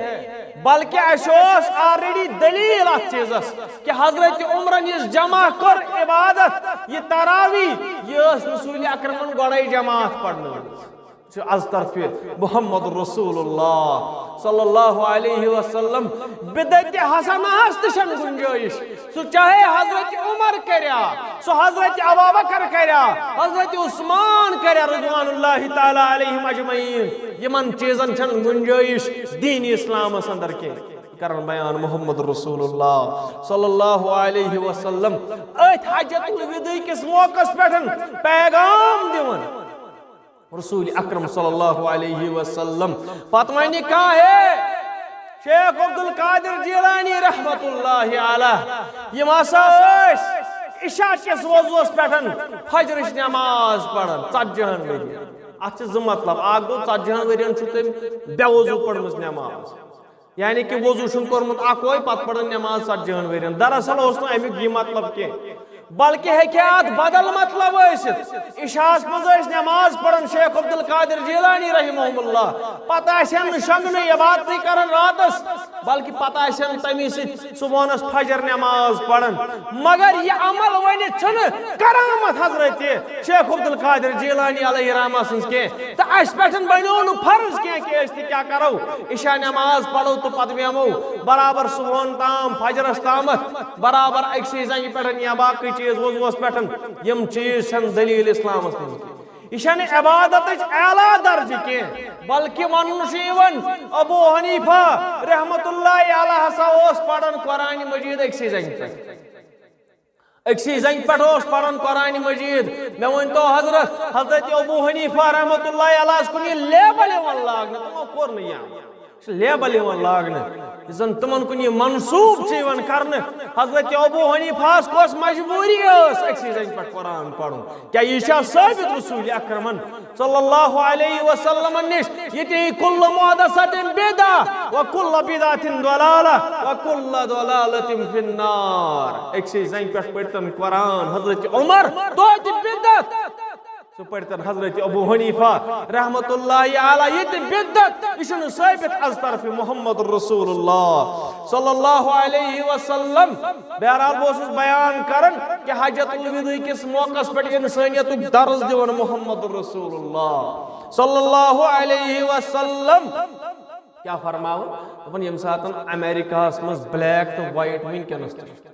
بلکہ اسہِ اوس already دلیل اتھ چیزس کہ حضرت عمرن یُس جمع کٔر عبادت، یہ تراوی، یہ ٲس رسول اکرمن گۄڈے جماعت پرنٲومٕژ۔ چھُ از طرفِ محمد رسول اللہ صلی اللہ علیہ وسلم۔ بدعت حسنہس تہِ چھنہٕ گنجٲیش۔ سُہ چاہے حضرت عمر کریا، سُہ حضرت ابوبکر کریا، حضرت عثمان کریا رضوان اللہ تعالیٰ علیہم اجمعین، یِمن چیزن چھنہٕ گنجٲیش دین اسلامس اندر کینٛہہ۔ کرن بیان محمد رسول اللہ صلی اللہ علیہ وسلم أتھۍ حجۃ الوداع کِس موقعس پٮ۪ٹھ پیغام دِوان۔ رسول اکرم صلی اللہ علیہ وسلم۔ پتہٕ وَنہِ کانٛہہ، ہے، شیخ عبدالقادر جیلانی رحمت اللہ علیہ، یِم ہسا ٲسۍ عشاء کِس وضوٗہس پٮ۪ٹھ فجرٕچ نماز پران ژتجی ہن ؤرین۔ اتھ چھِ زٕ مطلب، اکھ گوٚو ژتجی ہن ؤرین چھُ تٔمۍ بے وضوٗ پٔرمٕژ نماز، یعنی کہ وضو چھُن کوٚرمُت اکوے، پتہٕ پٔرٕن نماز ژتجی ہن ؤرین۔ دراصل اوس نہٕ امیُک یہِ مطلب کینٛہہ، بلکہ ہیٚکہِ اتھ بدل مطلب ٲسِتھ۔ عشاءس منٛز ٲسۍ نماز پران شیخ عبدالقادر جیلانی رحمہ اللہ، پتہٕ آسہِ ہن نہٕ شۄنٛگنٕے، عبادتٕے کران راتس، بلکہ پتہٕ آسہِ ہن تمی سۭتۍ صبحنس فجر نماز پران۔ مگر یہِ عمل ؤنِتھ چھُنہٕ کرامت حضرت شیخ عبدالقادر جیلانی علیہ رحمہ سٕنٛز کینٛہہ، تہٕ اسہِ پٮ۪ٹھ بنیو نہٕ فرض کینٛہہ کہ أسۍ تہِ کیٛاہ کرو، عشاء نماز پرو تہٕ پتہٕ بیٚہمو برابر صبحن تام، فجرس تامتھ، برابر أکسٕے زنگہِ پٮ۪ٹھ یا باقٕے چیز وضوس پٮ۪ٹھ۔ یِم چیز چھنہٕ دلیل اسلامس منٛز کینٛہہ۔ یہِ چھنہٕ عبادتٕچ اعلیٰ درجہٕ کینٛہہ، بلکہ وننہٕ چھُ یِوان، ابو حنیفہ رحمت اللہ علیہ ہسا اوس پران قرآن مجید أکسٕے زنگہِ پٮ۪ٹھ۔ أکسٕے زنگہِ پٮ۪ٹھ اوس پران قرآن مجید۔ مےٚ ؤنۍ تو حضرت، حضرت ابو حنیفہ رحمت اللہ علیہ ہس کُن یہِ لیبل یِوان لاگنہٕ، تِمو کوٚر نہٕ یہِ عمل۔ یہِ چھُ لیبل یِوان لاگنہٕ، یُس زن تِمن کُن یہِ منسوب چھُ یِوان کرنہٕ۔ حضرت ابو حنیفہ ہس کۄس مجبوٗری ٲس أکسٕے زنگہِ پٮ۪ٹھ قرآن پرُن؟ کیٛاہ یہِ چھا ثٲبت رسول اکرمن صلی اللہ علیہ وسلم نِش؟ یہِ تہِ، کل محدثۃ بدعہ و کل بدعۃ ضلالہ و کل ضلالۃ فی النار۔ أکسٕے زنگہِ پٮ۪ٹھ پٔرۍتن قرآن حضرت عمر، توتہِ بدعت۔ سُہ پٔرۍتن حضرت ابو حنیفہ رحمت اللہ علیہ، یہِ تہِ بدعت، یہِ چھُنہٕ ثٲبت از طرفِ محمد رسول اللہ صلی اللہ علیہ وسلم۔ بہرحال، بہٕ اوسُس بیان کران کہ حجۃ الوداع کِس موقعس پٮ۪ٹھ انسٲنیتُک درس دِوان محمد رسول اللہ صلی اللہ علیہ وسلم۔ کیٛاہ فرماوان؟ دپان، ییٚمہِ ساتہٕ امریکہس منٛز بلیک تہٕ وایٹ وٕنکیٚنس تہِ چھُ۔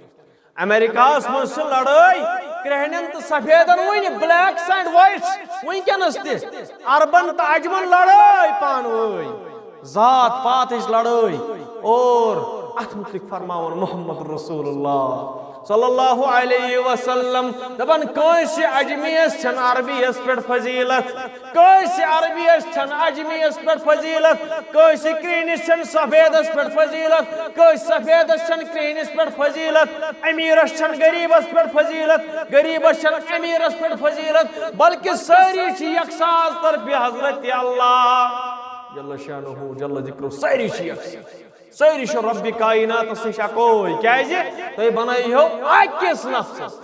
امریکہس منٛز چھِ لڑٲے کرٛہنٮ۪ن تہٕ سفیدن، وٕنہِ blacks and whites وٕنکیٚنس تہِ۔ عربن تہٕ عجمن لڑٲے پانہٕ وٲنۍ، ذات پاتٕچ لڑٲے۔ اور اتھ متعلق فرماوان محمد رسول اللہ صلی اللہ علیہ وسلم، دپان، کٲنٛسہِ عجمیس چھنہٕ عربیس پٮ۪ٹھ فضیلت، کٲنٛسہِ عربیس چھنہٕ عجمیس پٮ۪ٹھ فضیلت، کٲنٛسہِ کرٛہنِس چھنہٕ سفیدس پٮ۪ٹھ فضیلت، کٲنٛسہِ سفیدس چھنہٕ کرٛہنِس پٮ۪ٹھ فضیلت، امیرس چھنہٕ غریبس پٮ۪ٹھ فضیلت، غریبس چھنہٕ امیرس پٮ۪ٹھ فضیلت، بلکہ سٲری چھِ یکساں از طرفِ حضرت اللہ جل شانہ جل ذکرہ، سٲری چھِ یکساں۔ سٲری چھِ رۄبِ کائناتس نِش اکوے۔ کیازِ؟ تُہۍ بنٲیِو أکِس نفسس،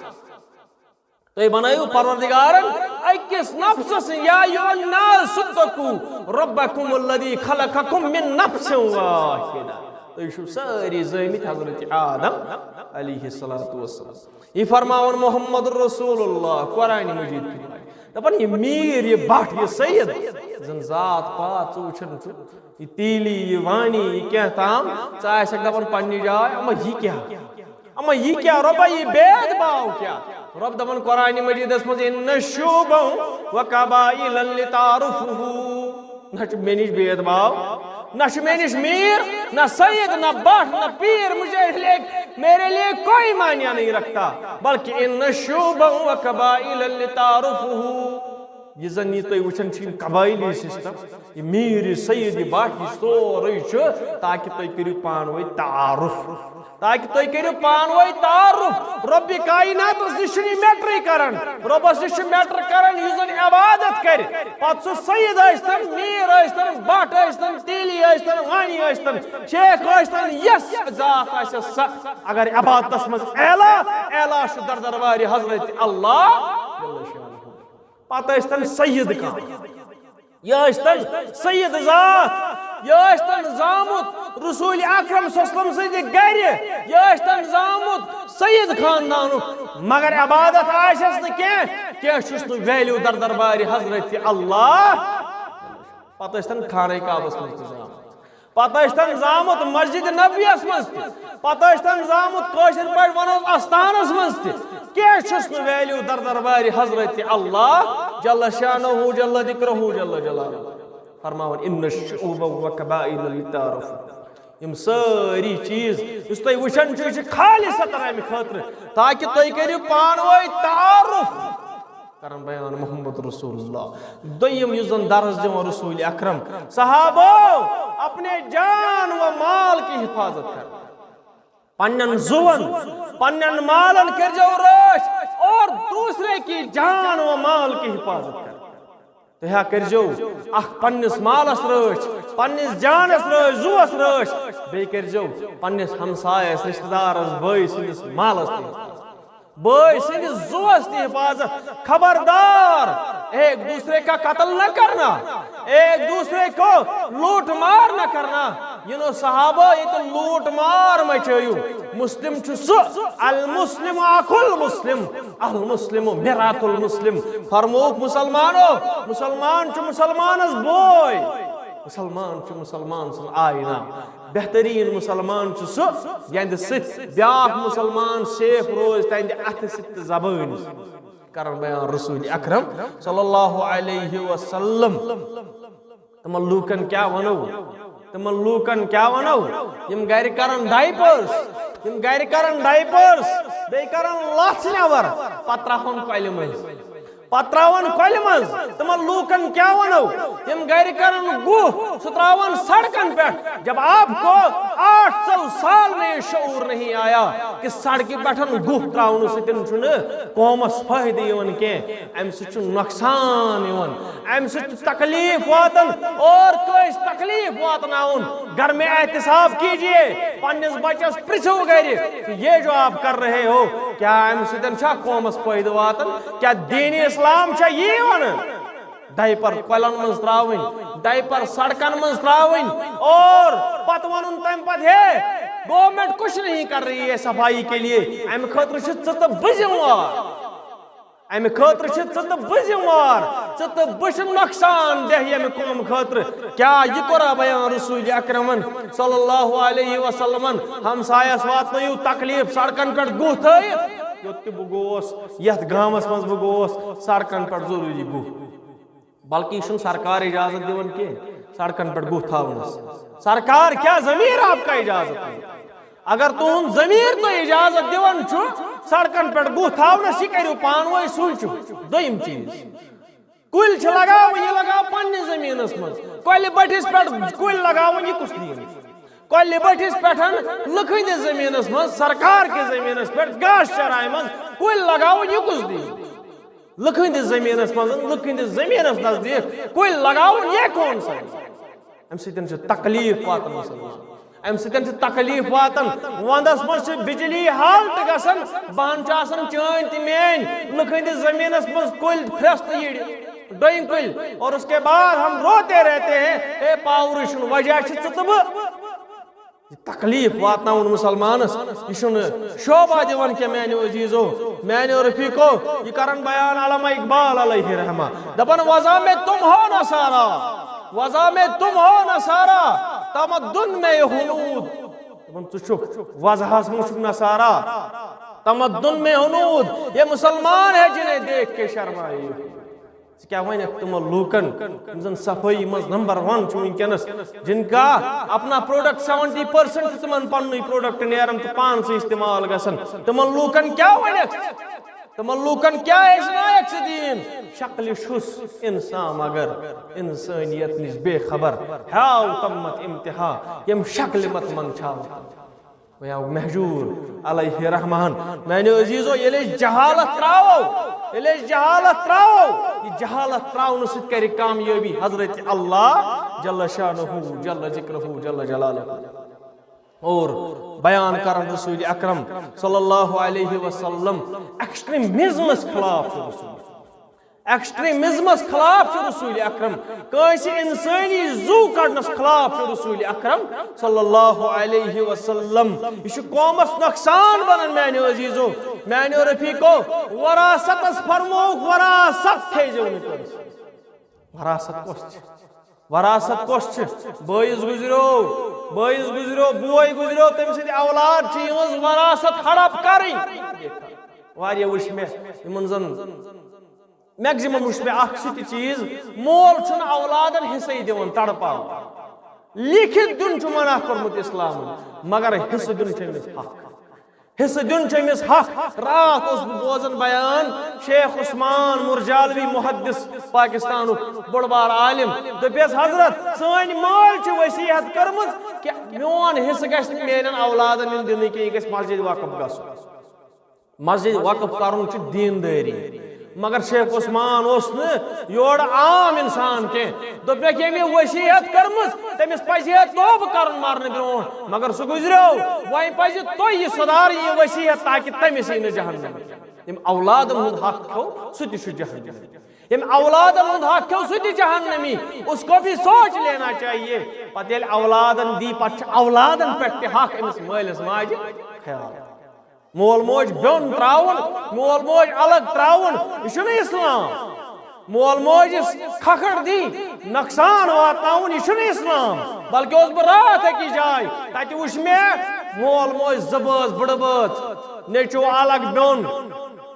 تُہۍ بنٲیِو پروردگارن أکِس نفسس۔ یا ایھا الناس اتقوا ربکم الذی خلقکم من نفس واحدہ۔ تُہۍ چھِو سٲری زٲمٕتۍ حضرت آدم علیہ الصلوۃ والسلام۔ یہِ فرماوان محمد رسول اللہ قرآن مجید کہِ پٲٹھۍ۔ دپان، یہِ میٖر، یہِ بٹ، یہِ سید، زن ذات پات ژٕ وٕچھان چھُکھ، یہِ تیلی، یہِ وانی، یہِ کینٛہہ تام، ژٕ آسکھ دپان پننہِ جایہِ، اما یہِ کیٛاہ؟ اما یہِ کیٛاہ؟ رۄبا، یہِ بید باو کیٛاہ؟ رۄب دپان قرآن مجیدس منٛز، ان شعوبا و قبائل لتعارفوا۔ نہ چھُ مےٚ نِش بید باو، نہ چھُ مےٚ نِش میٖر، نہ سید، نہ بٹ، نہ پیٖر، مجھے لیے، میرے لیے کوئی معنی نہیں رکھتا، بلکہ ان شعوبا و قبائل لتعارفوا۔ یہِ زن یہِ تُہۍ وٕچھان چھِ، یِم قبٲیلی سسٹم، یہِ میٖر، یہِ سید، یہِ بٹ، یہِ سورُے چھُ تاکہِ تُہۍ کٔرِو پانہٕ ؤنۍ تعارُف، تاکہِ تُہۍ کٔرِو پانہٕ ؤنۍ تعارُف۔ رۄبِ کایناتس نِش چھُنہٕ یہِ میٹرٕے کران۔ رۄبس نِش چھُ میٹر کران یُس زن عبادت کرِ۔ پتہٕ سُہ سید ٲسۍتن، میٖر ٲسۍتن، بٹ ٲسۍتن، تیلی ٲسۍتن، وانی ٲسۍتن، شیخ ٲسۍتن، یۄس ذات آسٮ۪س سۄ، اگر عبادتس منٛز اعلیٰ، اعلیٰ چھُ در دربارِ حضرت اللہ۔ پتہٕ ٲسۍتن سید کانٛہہ، یہِ ٲسۍتن سید ذات، یہِ ٲسۍتن زامُت رسول اکرم صلی اللہ علیہ وسلم سٕنٛدِ گرِ، یہِ ٲسۍتن زامُت سید خاندانُک، مگر عبادت آسٮ۪س نہٕ کینٛہہ، کینٛہہ چھُس نہٕ ویلیو در دربارِ حضرت اللہ۔ پتہٕ ٲسۍتن خانہ کعبس منٛز تہِ زامٕتۍ، پتہٕ ٲسۍتن زامُت مسجد نبویس منٛز تہِ، پتہٕ ٲسۍتن زامُت، کٲشِر پٲٹھۍ ونو، استانس منٛز تہِ۔ کینٛہہ چھُس نہٕ ویلیو در دربارِ حضرت اللہ جل شانہ، جل ذکرہ، جل جلالہ۔ فرماوان، "ان الشعوب والقبائل للتعارف۔" یِم سٲری چیٖز یُس تُہۍ وٕچھان چھِو، یہِ چھِ خالصتاً امہِ خٲطرٕ تاکہِ تُہۍ کٔرِو پانہٕ ؤنۍ تعارُف۔ کران بیان محمد رسول اللہ۔ دوٚیِم یُس زن درس دِوان رسول اکرم، صحابو، اپنے جان و مال کی حفاظت کر۔ پننٮ۪ن زُوَن، پننٮ۪ن مالن کٔرۍزیو رٲچھ اور دوسرے کی جان و مال کی حفاظت کر۔ تُہۍ ہا کٔرۍزیو اکھ پننِس مالس رٲچھ، پننِس جانس رٲچھ، زُوَس رٲچھ، بیٚیہِ کٔرۍزیو پننِس ہمسایس، رشتہٕ دارس، بٲے سٕنٛدِس مالس تہِ حفاظت۔ بٲے سٕنٛدِس زُوَس تہِ حفاظت۔ خبردار، ایک دوسرے کا قتل نہ کرنا، ایک دوسرے کو لوٹ مار نہ کرنا۔ یِنو صحابہ، ییٚتہِ لوٗٹ مار مچٲیِو۔ مسلم چھُ سُہ، المسلم اخو المسلم، المسلم مرآۃ المسلم۔ فرمووُکھ، مسلمانو، مسلمان چھُ مسلمانس بوے، مسلمان چھُ مسلمان سُنٛد آینہ۔ بہتریٖن مسلمان چھُ سُہ، یہنٛدِ سۭتۍ بیٛاکھ مسلمان سیف روزِ تہنٛدِ اَتھٕ سۭتۍ تہٕ زبٲنۍ سۭتۍ۔ کران بیان رسول اکرم صلی اللہ علیہ وسلم۔ تِمن لوٗکن کیٛاہ ونو؟ تِمن لوٗکن کیٛاہ ونو؟ یِم گرِ کرن diapers، یِم گرِ کرن diapers، بیٚیہِ کرن لژھ نٮ۪بر، پتہٕ ترٛاوہون کۄلہِ منٛز۔ پتہٕ ترٛاوان کۄلہِ منٛز۔ تِمن لوٗکن کیٛاہ ونو؟ تِم گرِ کران گُہہ، سُہ ترٛاوان سڑکن پٮ۪ٹھ۔ جب آپ کو آٹھ سو سال میں یہ شعور نہیں آیا کہ سڑکہِ پٮ۪ٹھ گُہہ ترٛاونہٕ سۭتۍ چھُنہٕ قومس فٲیدٕ یِوان کینٛہہ، امہِ سۭتۍ چھُ نۄقصان یِوان، امہِ سۭتۍ چھُ تکلیف واتان۔ اور کٲنٛسہِ تکلیف واتناوُن، گھر میں احتساب کیجیے، پننِس بچس پرژھِو گرِ کہ یہ جو آپ کر رہے ہو، کیا امہِ سۭتۍ چھا قومس فٲیدٕ واتان؟ کیا دین اسلام چھا یی ونان؟ Diaper کۄلن منٛز ترٛاوٕنۍ، diaper سڑکن منٛز ترٛاوٕنۍ، اور پتہٕ ونُن تمہِ پتہٕ، ہے، government کچھ نہیں کر رہی ہے صفائی کے لیے، امہِ خٲطرٕ چھِ ژٕ تہٕ بہٕ ذمہٕ وار۔ امہِ خٲطرٕ چھِ ژٕ تہٕ بہٕ ذمہٕ وار۔ ژٕ تہٕ بہٕ چھِ نۄقصان دہ ییٚمہِ قومہٕ خٲطرٕ۔ کیٛاہ یہِ کوٚرا بیان رسول اکرمن صلی اللہ علیہ وسلمن؟ ہمسایس واتنٲیِو تکلیف، سڑکن پٮ۪ٹھ گُہہ تھٲیِتھ۔ یوٚت تہِ بہٕ گوس، یتھ گامس منٛز بہٕ گوس، سڑکن پٮ۪ٹھ ضروٗری گُہہ۔ بلکہ یہِ چھُنہٕ سرکار اجازت دِوان کینٛہہ سڑکن پٮ۪ٹھ گُہہ تھاونس۔ سرکار کیا ضمیر آپ کا اجازت ہے؟ اگر تُہُنٛد ضمیر تۄہہِ اجازت دِوان چھُ سڑکن پٮ۪ٹھ گُہہ تھاونس، یہِ کٔرِو پانہٕ ؤنۍ سوٗنٛچِو۔ دوٚیِم چیٖز، کُلۍ چھِ لگاوٕنۍ، یہِ لگاو پننِس زٔمیٖنس منٛز۔ کۄلہِ بٔٹھِس پٮ۪ٹھ کُلۍ لگاوٕنۍ، یہِ کُس دین؟ کۄلہِ بٔٹھِس پٮ۪ٹھ، لُکہٕ ہٕنٛدِس زٔمیٖنس منٛز، سرکار کِس زٔمیٖنس پٮ۪ٹھ، گاسہٕ چراے منٛز کُلۍ لگاوٕنۍ، یہِ کُس دین؟ لُکہٕ ہٕنٛدِس زٔمیٖنس منٛز، لُکہٕ ہٕنٛدِس زٔمیٖنس نزدیٖک کُلۍ لگاوُن، یہِ کون سا؟ امہِ سۭتۍ چھِ تکلیٖف واتان مسلمانن۔ امہِ سۭتۍ چھِ تکلیٖف واتان۔ ونٛدس منٛز چھِ بجلی halt گژھان، بہان چھُ آسان چٲنۍ تہِ میٲنۍ لُکہٕ ہٕنٛدِس زٔمیٖنس منٛز کُلۍ پھرٛس تہٕ یِرِ، ڈوٗنۍ کُلۍ۔ اور اس کے بعد ہم روتے رہتے ہیں، ہے پاورٕے چھُنہٕ، وجہ چھِ ژٕ تہٕ بہٕ۔ یہِ تکلیٖف واتناوُن مسلمانس، یہِ چھُنہٕ شوبھا دِوان کینٛہہ میانیو عزیزو، میانیو رفیقو۔ یہِ کرن بیان علامہ اقبال علیہ رحمہ، دپان، وضع میں تم ہو نصارا، وضع میں تم ہو نصارا، تمدن میں یہ ہنود۔ دپان، ژٕ چھُکھ وضعس منٛز چھُکھ نصارا، تمدن میں ہنود، یہ مسلمان ہے جنہیں دیکھ کے شرمائے۔ ژٕ کیٛاہ وَنکھ تِمن لوٗکن، یِم زن صفٲیی منٛز number one چھِ وٕنکیٚنس، جن کا اپنا product seventy percent چھُ تِمن پننُے product نیران تہٕ پانسٕے استعمال گژھان؟ تِمن لوٗکن کیٛاہ وَنکھ؟ تِمن لوٗکن کیٛاہ ہیٚچھنایکھ ژٕ دیٖن؟ شکلہِ چھُس انسان مگر انسٲنیت نِش بے خبر۔ ہیاو تمت امتحا، یِم شکلہِ مت منٛد چھاو۔ ویا مہجور علیہ رحمان۔ میانیو عزیزو، ییٚلہِ أسۍ جہالت تراوو، ییٚلہِ أسۍ جہالت تراوو، یہِ جہالت تراونہٕ سۭتۍ کرِ کامیٲبی حضرت اللہ جل شانہ، جل ذکرہ، جل جلالہ۔ اور بیان کرن رسول اکرم صلی اللہ علیہ وسلم ایکسٹریمزمس خلاف چھُ رسول۔ ایکسٹریمزمس خلاف چھُ رسول اکرم۔ کٲنٛسہِ انسٲنی زُو کڑنس خلاف چھُ رسول اکرم صلی اللہ علیہ وسلم۔ یہِ چھُ قومس نۄقصان بنان۔ میانیو عزیزو، میانیو رفیقو، وراثتس فرمووُکھ، وراثت تھٲیزیو نہٕ کٲنٛسہِ۔ وراثت کۄس چھِ؟ وراثت کۄس چھِ؟ بٲیِس گُزریو، بٲیِس گُزریو، بوے گُزریو، تٔمۍ سٕنٛدِ اولاد چھِ یِہٕنٛز وراثت ہڑپ کرٕنۍ۔ واریاہ وٕچھ مےٚ یِمن زن، میکزِمم وٕچھ مےٚ اکھ سُہ تہِ چیٖز، مول چھُنہٕ اولادن حصے دِوان، تڑپاوان۔ لیکھِتھ دیُن چھُ منع کوٚرمُت اسلامن، مگر حصہٕ دیُن چھُ أمِس حق۔ حصہٕ دیُن چھُ أمِس حق۔ راتھ اوسُس بہٕ بوزان بیان شیخ عثمان مرجالوی، محدث پاکستانُک بوٚڑ بار عالم، دوٚپیس، "حضرت، سٲنۍ مٲلۍ چھِ وصیت کٔرمٕژ کہِ میون حصہٕ گژھِ نہٕ میانٮ۪ن اولادن یُن دِنہٕ کینٛہہ، یہِ گژھِ مسجد وقف گژھُن۔" مسجد وقف کرُن چھُ دیندٲری۔ مگر شیخ عثمان اوس نہٕ یورٕ عام انسان کینٛہہ۔ دوٚپمَکھ، ییٚمۍ وصیت کٔرمٕژ، تٔمِس پزِ ہے توبہٕ کرُن مرنہٕ برونٛٹھ۔ مگر سُہ گُزریو۔ وۄنۍ پزِ تۄہہِ یہِ سُدھارٕنۍ، یہِ وصیت، تاکہِ تٔمِس یی نہٕ جہنم۔ ییٚمۍ اولادن ہُنٛد حق کھیوٚو، سُہ تہِ چھُ جہنمی۔ ییٚمۍ اولادن ہُنٛد حق کھیوٚو، سُہ تہِ جہنمی۔ اس کو بھی سوچ لینا چاہیے۔ پتہٕ ییٚلہِ اولادن دی، پتہٕ چھُ اولادن پٮ۪ٹھ تہِ حق أمِس مٲلِس ماجہِ خیال۔ مول موج بیوٚن تراوُن، مول موج الگ تراوُن، یہِ چھُنہٕ اسلام۔ مول موج یُس کھکھر دی، نۄقصان واتناوُن، یہِ چھُنہٕ اسلام۔ بلکہِ اوسُس بہٕ راتھ أکِس جایہِ، تتہِ وُچھ مےٚ مول موج زٕ بٲژ، بٕڑٕ بٲژ، نیٚچوٗ الگ بیوٚن۔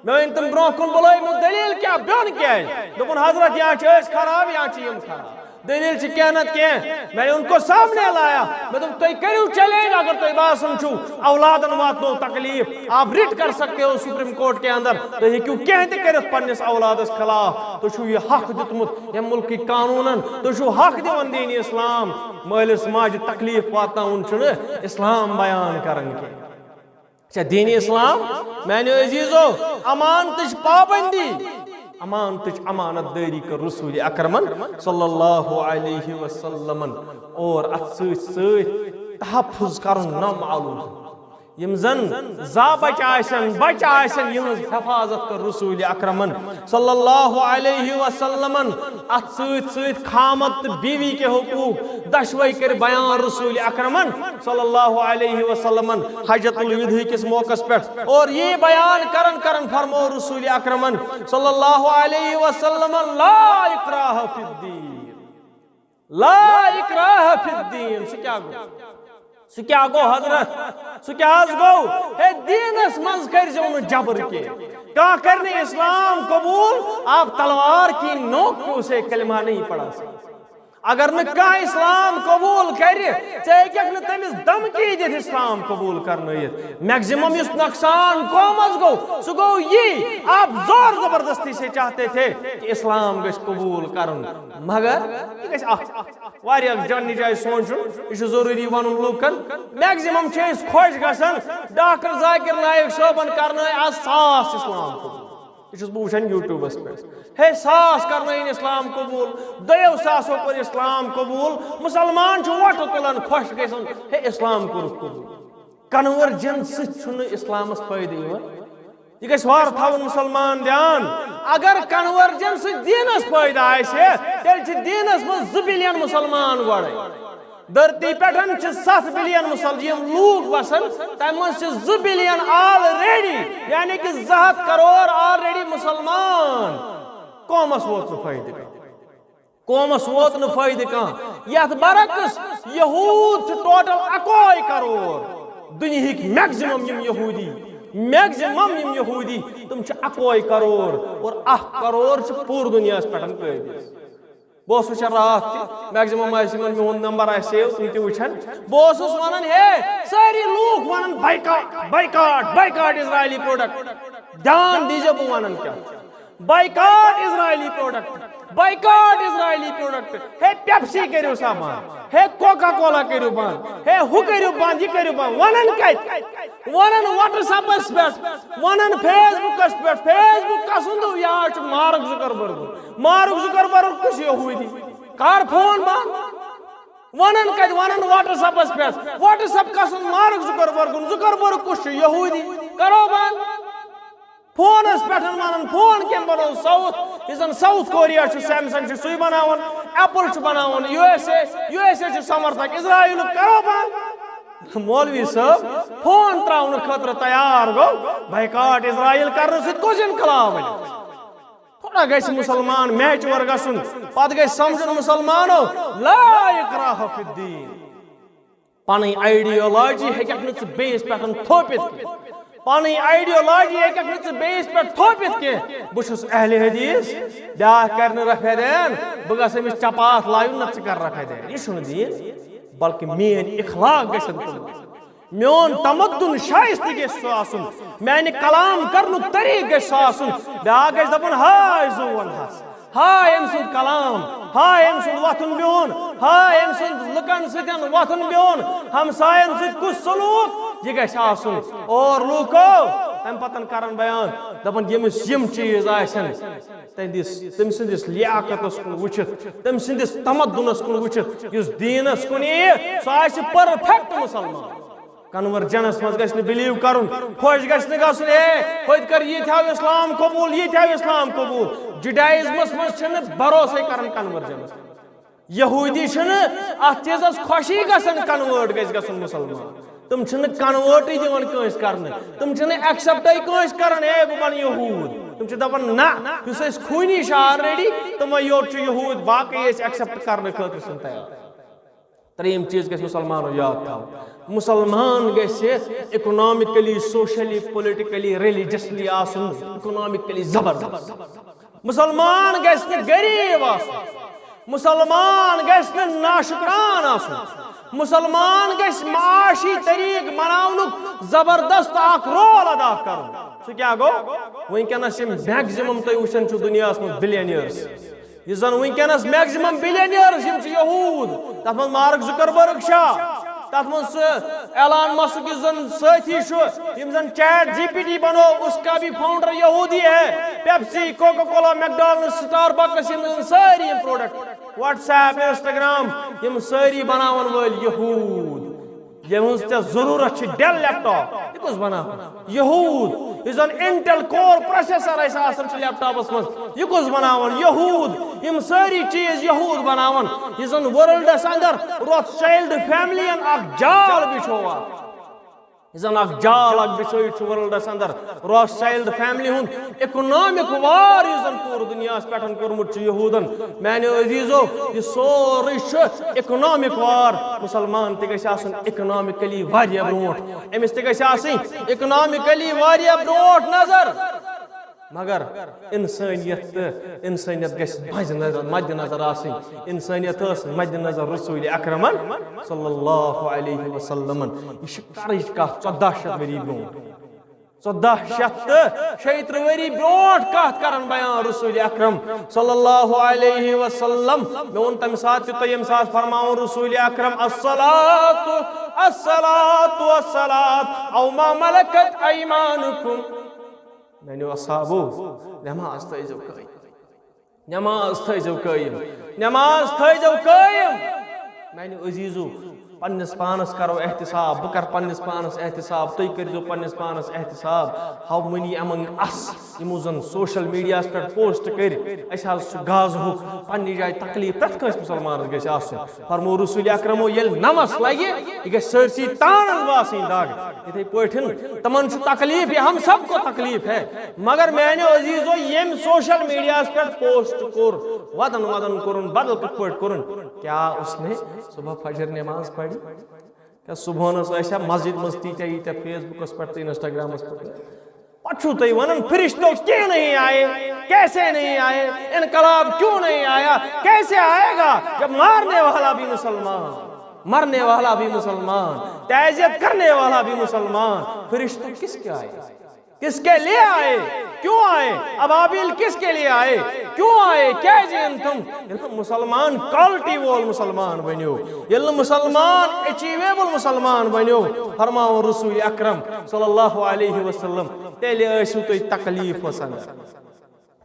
مےٚ أنۍ تِم برونٛہہ کُن، بُلٲوِم، دٔلیٖل کیٛاہ، بیوٚن کیٛازِ؟ دوٚپُن، "حضرت، یا چھِ أسۍ خراب، یا چھِ یِم خراب۔" دٔلیٖل چھِ کینٛہہ نتہٕ کینٛہہ۔ میں نے ان کو سامنے لایا۔ مےٚ دوٚپ، "تُہۍ کٔرِو چیلنج، اگر تۄہہِ باسان چھُو اولادن واتنو تکلیف، آپ رٹ کر سکتے ہو سپریم کورٹ کے اندر، تُہۍ ہیٚکِو کینٛہہ تہِ کٔرِتھ پننِس اولادس خلاف۔ تۄہہِ چھُو یہِ حق دیُتمُت ییٚمہِ مُلکٕکۍ قانوٗنن، تُہۍ چھُو حق دِوان دینی اسلام۔ مٲلِس ماجہِ تکلیف واتناوُن چھُنہٕ اسلام بیان کران کینٛہہ۔" اچھا، دین اسلام، میانیو عزیزو، امانتٕچ پابندی، امانتٕچ امانت دٲری کٔر رسول اکرمن صلی اللہ علیہ وسلمن۔ اور اتھ سۭتۍ سۭتۍ تحفظ کرُن نامعلوم۔ یِم زن زا بچہ آسن، بچہ آسن، یِہنٛز حفاظت کٔر رسول اکرمن صلی اللہ علیہ وسلمن۔ اتھ سۭتۍ سۭتۍ خامد تہٕ بیوی کے حقوق دۄشوے کٔرۍ بیان رسول اکرمن صلی اللہ علیہ وسلمن حجۃ الوداع کِس موقعس پٮ۪ٹھ۔ اور یہِ بیان کرن کرن فرمو رسول اکرمن صلی اللہ علیہ وسلمن، "لا اکراہ فی الدین، لا اکراہ فی الدین۔" سُہ کیٛاہ گوٚو؟ سُہ کیٛاہ گوٚو حضرت؟ سُہ کیٛاہ حظ گوٚو؟ ہے، دیٖنس منٛز کٔرۍزیو نہٕ جبر کینٛہہ۔ کانٛہہ کرِ نہٕ اسلام قبول، آپ تلوار کی نوک پہ اسے کلمہ نہیں پڑھا سکتے۔ اگر نہٕ کانٛہہ اسلام قبول کرِ، ژٕ ہیٚککھ نہٕ تٔمِس دھمکی دِتھ اسلام قبول کرنٲیِتھ۔ میکزیمم یُس نۄقصان قومس گوٚو، سُہ گوٚو یی، آپ زور زبردستی سے چاہتے تھے کہ اسلام گژھِ قبول کرُن، مگر یہِ گژھِ اکھ واریاہ جننہِ جایہِ سونٛچُن، یہِ چھُ ضروٗری ونُن لوٗکن۔ میکزیمم چھِ أسۍ خۄش گژھان، ڈاکٹر ذاکر نائک صٲبن کرنٲے از ساس اسلام قبول۔ یہِ چھُس بہٕ وٕچھان YouTubeس پٮ۪ٹھ۔ ہے، ساس کرنٲیِن اسلام قبول، دۄیو ساسو کوٚر اسلام قبول۔ مسلمان چھُ وۄٹھ تُلان خۄش گژھان، ہے، اسلام کوٚرُکھ قبول۔ کنورجن سۭتۍ چھُنہٕ اسلامس فٲیدٕ یِوان۔ یہِ گژھِ وارٕ تھاوُن مسلمان دیان۔ اگر کنورجن سۭتۍ دیٖنس فٲیدٕ آسہِ، تیٚلہِ چھِ دیٖنس منٛز زٕ بِلین مسلمان گۄڈے۔ دھرتی پٮ۪ٹھ چھِ ستھ بِلین مسلمان، یِم لوٗکھ بسان، تَمہِ منٛز چھِ زٕ بِلین already، یعنی کہِ زٕ ہتھ کرور already مسلمان۔ قومس ووت نہٕ فٲیدٕ کانٛہہ۔ قومس ووت نہٕ فٲیدٕ کانٛہہ۔ یتھ برعکس یہوٗد چھِ total اکوے کرور۔ دُنیہٕکۍ میکزیمم یِم یہوٗدی، میکزیمم یِم یہوٗدی، تِم چھِ اکوے کرور، اور اکھ کرور چھِ پوٗرٕ دُنیاہس پٮ۪ٹھ قٲبض۔ بہٕ اوسُس وٕچھان راتھ تہِ، میکزیمم آسہِ یِمن میون نمبر آسہِ save، تِم تہِ وٕچھن۔ بہٕ اوسُس ونان، ہے، سٲری لوٗکھ ونان، "بایکاٹ، بایکاٹ، بایکاٹ اسرائیلی product۔" دھیان دیٖزیو بہٕ وَنان کیٛاہ۔ بایکاٹ اسرائیلی پروڈکٹ، بایکاٹ اسرائیلی پروڈکٹ۔ ہے پیپسی کٔرِو سا بنٛد، ہے کوکا کولا کٔرِو بنٛد، ہے ہُہ کٔرِو بنٛد، یہِ کٔرِو بنٛد۔ وَنان کَتہِ؟ وَنان WhatsApp-س پٮ۪ٹھ، وَنان Facebook-س پٮ۪ٹھ۔ Facebook کَسُنٛد؟ یہِ حظ چھُ مارک زُکربرگ۔ مارک زُکربرگ کُس یہوٗدی؟ کر فون بنٛد۔ وَنان کَتہِ؟ وَنان WhatsApp-س پٮ۪ٹھ۔ WhatsApp کَسُنٛد؟ مارک زُکربرگُن۔ زُکربرگ کُس چھُ؟ یہوٗدی۔ کرو بنٛد۔ فونس پٮ۪ٹھ ونان، فون کٔمۍ بنوو؟ ساؤتھ، یُس زن ساؤتھ کوریا چھُ، سیمسنگ چھُ، سُے بناوان، ایپل چھُ بناوان، USA، USA چھُ سمرتھک اسرائیلُک۔ کرو بنٛد۔ مولوی صٲب فون تراونہٕ خٲطرٕ تیار گوٚو، بایکاٹ اسرائیل کرنہٕ سۭتۍ کُس انقلاب بنہِ؟ تھوڑا گژھِ مسلمان میچور گژھُن، پتہٕ گژھِ سمجھُن مسلمانو، لا اکراہ فی الدین۔ پنٕنۍ آئیڈیالوجی ہیٚککھ نہٕ ژٕ بیٚیِس پٮ۪ٹھ تھوپِتھ کینٛہہ۔ پنٕنۍ آئیڈیالوجی ہیٚککھ نہٕ ژٕ بیٚیِس پٮ۪ٹھ تھوپِتھ کینٛہہ۔ بہٕ چھُس اہل حدیث، بیٛاکھ کرِ نہٕ رفع دین، بہٕ گژھٕ أمِس چپاتھ لایُن، نتہٕ ژٕ کر رفع دین۔ یہِ چھُنہٕ دیٖن، بلکہِ میٲنۍ اخلاق گژھن تِم۔ میون تمدن شائستہٕ گژھِ سُہ آسُن، میانہِ کلام کرنُک طریقہٕ گژھِ سُہ آسُن۔ بیٛاکھ گژھِ دپُن، ہاے زوٗن ہس۔ ہاے أمۍ سُنٛد کلام، ہاے أمۍ سُنٛد وۄتھُن بِہُن، ہاے أمۍ سُنٛد لُکن سۭتۍ وۄتھُن بِہُن، ہمساین سۭتۍ کُس سلوک، یہِ گژھِ آسُن۔ اور لوٗکو تَمہِ پتہٕ کرن بیان، دپان، ییٚمِس یِم چیٖز آسن، تٔمِس، تٔمۍ سٕنٛدِس لیاقتس کُن وٕچھِتھ، تٔمۍ سٕنٛدِس تمدنس کُن وٕچھِتھ، یُس دیٖنس کُن یِیہِ، سُہ آسہِ perfect مسلمان۔ کنورجنس منٛز گژھِ نہٕ believe کرُن، خۄش گژھِ نہٕ گژھُن، ہے، ہوٚتہِ کر یہِ تھاو اسلام قبول، یہِ تھاو اسلام قبول۔ جُڈایزمس منٛز چھِنہٕ بھروسے کران کنورجنس۔ یہوٗدی چھِنہٕ اتھ چیٖزس خۄشی گژھان convert گژھِ گژھُن مسلمان۔ تِم چھِنہٕ convertٕے دِوان کٲنٛسہِ کرنہٕ، تِم چھِنہٕ acceptٕے کٲنٛسہِ کران، ہے، بہٕ بنہٕ یہوٗد۔ تِم چھِ دپان، نہ، یُس أسۍ خوٗنی چھِ already، تِمے یوت چھُ یہوٗد، باقٕے أسۍ accept کرنہٕ خٲطرٕ چھِنہٕ تیار۔ ترٛیٚیِم چیٖز گژھِ مُسلمانو یاد تھاوُن، مُسلمان گژھِ economically, socially, politically, religiously آسُن economically زبردست۔ مُسلمان گژھِ نہٕ غریٖب آسُن، مُسلمان گژھِ نہٕ ناشُکران آسُن، مُسلمان گژھِ معاشی طریٖقہٕ بناونُک زبردست اکھ role ادا کرُن۔ سُہ کیٛاہ گوٚو؟ وٕنکیٚنس یِم maximum تُہۍ وٕچھان چھِو دُنیاہس منٛز billionaires، یُس زن وٕنکیٚنس maximum billionaires یِم چھِ یہوٗد، تتھ منٛز مارک زُکربرگ چھا، تتھ منٛز سُہ ایلان مسک یُس زن سٲتھی چھُ، یِم زن ChatGPT بنوو، اس کا بھی founder یہوٗدی ہے، Pepsi, Coca Cola, McDonald's, Starbucks, یِم زن سٲری یِم product، WhatsApp، Instagram، یِم سٲری بناون وٲلۍ یہوٗد۔ یِہٕنٛز ژےٚ ضروٗرت چھِ Dell laptop، یہِ کُس بناوان؟ یہوٗد۔ یُس زن Intel core processor اَسہِ آسان چھُ laptopس منٛز، یہِ کُس بناوان؟ یہوٗد۔ یِم سٲری چیٖز یہوٗد بناوان۔ یُس زن worldس اندر Rothschild family ین اکھ جال بچھوو اکھ۔ یُس زن اکھ جال اکھ بچھٲوِتھ چھُ worldس اندر Rothschild family ہُنٛد economic war، یُس زن پوٗرٕ دُنیاہس پٮ۪ٹھ کوٚرمُت چھُ یہوٗدن۔ میانیو عزیزو، یہِ سورُے چھُ economic war۔ مُسلمان تہِ گژھِ آسُن economically واریاہ برونٛٹھ، أمِس تہِ گژھِ آسٕنۍ economically واریاہ برونٛٹھ نظر۔ مگر انسٲنیت تہٕ انسٲنیت گژھِ مد نظر، مد نظر آسٕنۍ۔ انسٲنیت ٲس مد نظر رسول اکرمن صلی اللہ علیہ وسلمن۔ یہِ چھِ کرٕچ کتھ ژۄداہ شیٚتھ ؤری برونٛٹھ۔ ژۄداہ شیٚتھ تہٕ شیٚیہِ ترٕٛہ ؤری برونٛٹھ کتھ کران بیان رسول اکرم صلی اللہ علیہ وسلم۔ مےٚ ووٚن تمہِ ساتہٕ تہِ تۄہہِ، ییٚمہِ ساتہٕ فرماوُن رسول اکرم، الصلاۃ، الصلاۃ، الصلاۃ، او ما ملکت ایمانکم۔ میانیو اصحابو، نماز تھٲیزیو قٲیِم۔ نماز تھٲیزیو قٲیِم، نماز تھٲیزیو قٲیِم۔ میانیو عزیزو، پننِس پانس کرو احتساب، بہٕ کرٕ پننِس پانس احتساب، تُہۍ کٔرزیو پننِس پانس احتساب۔ How many among us یِمو زن social mediaہس پٮ۪ٹھ post کٔرۍ، اسہِ حظ چھُ غزہُک، پننہِ جایہِ تکلیف پرٛٮ۪تھ کٲنٛسہِ مُسلمانس گژھِ آسُن۔ فرموو رسول اکرمو، ییٚلہِ نمس لگہِ، یہِ گژھِ سٲرسٕے تانس باسٕنۍ دگ۔ یِتھے پٲٹھۍ تِمن چھُ تکلیف، یہ ہم سب کو تکلیف ہے، مگر میانیو عزیزو، ییٚمۍ social mediaہس پٮ۪ٹھ post کوٚر، ودن ودن کوٚرُن، بدل کِتھ پٲٹھۍ کوٚرُن، کیا اس نے صبح فجر نماز پڑھی؟ کیا صبحنس ٲسیا مسجد منٛز تیٖتیٛاہ ییٖتیٛاہ Facebookس پٮ۪ٹھ تہٕ Instagramس پٮ۪ٹھ؟ پتہٕ چھُو تُہۍ ونان، فرشتوں کیوں نہیں آئے، کیسے نہیں آئے، انقلاب کیوں نہیں آیا، کیسے آئے گا جب مارنے والا بھی مسلمان، مرنے والا بھی مسلمان، تعزیت کرنے والا بھی مسلمان، فرشتوں کس کے آئے؟ کس کے لیے آئے؟ کیوں آئے؟ ابابیل کس کے لیے آئے؟ کیوں آئے؟ کیازِ یِن تِم؟ ییٚلہِ نہٕ مسلمان، quality وول مسلمان بنیو، ییٚلہِ نہٕ مسلمان achievable مسلمان بنیو، فرماوُن رسول اکرم صلی اللہ علیہ وسلم، تیٚلہِ ٲسِو تُہۍ تکلیفس اندر۔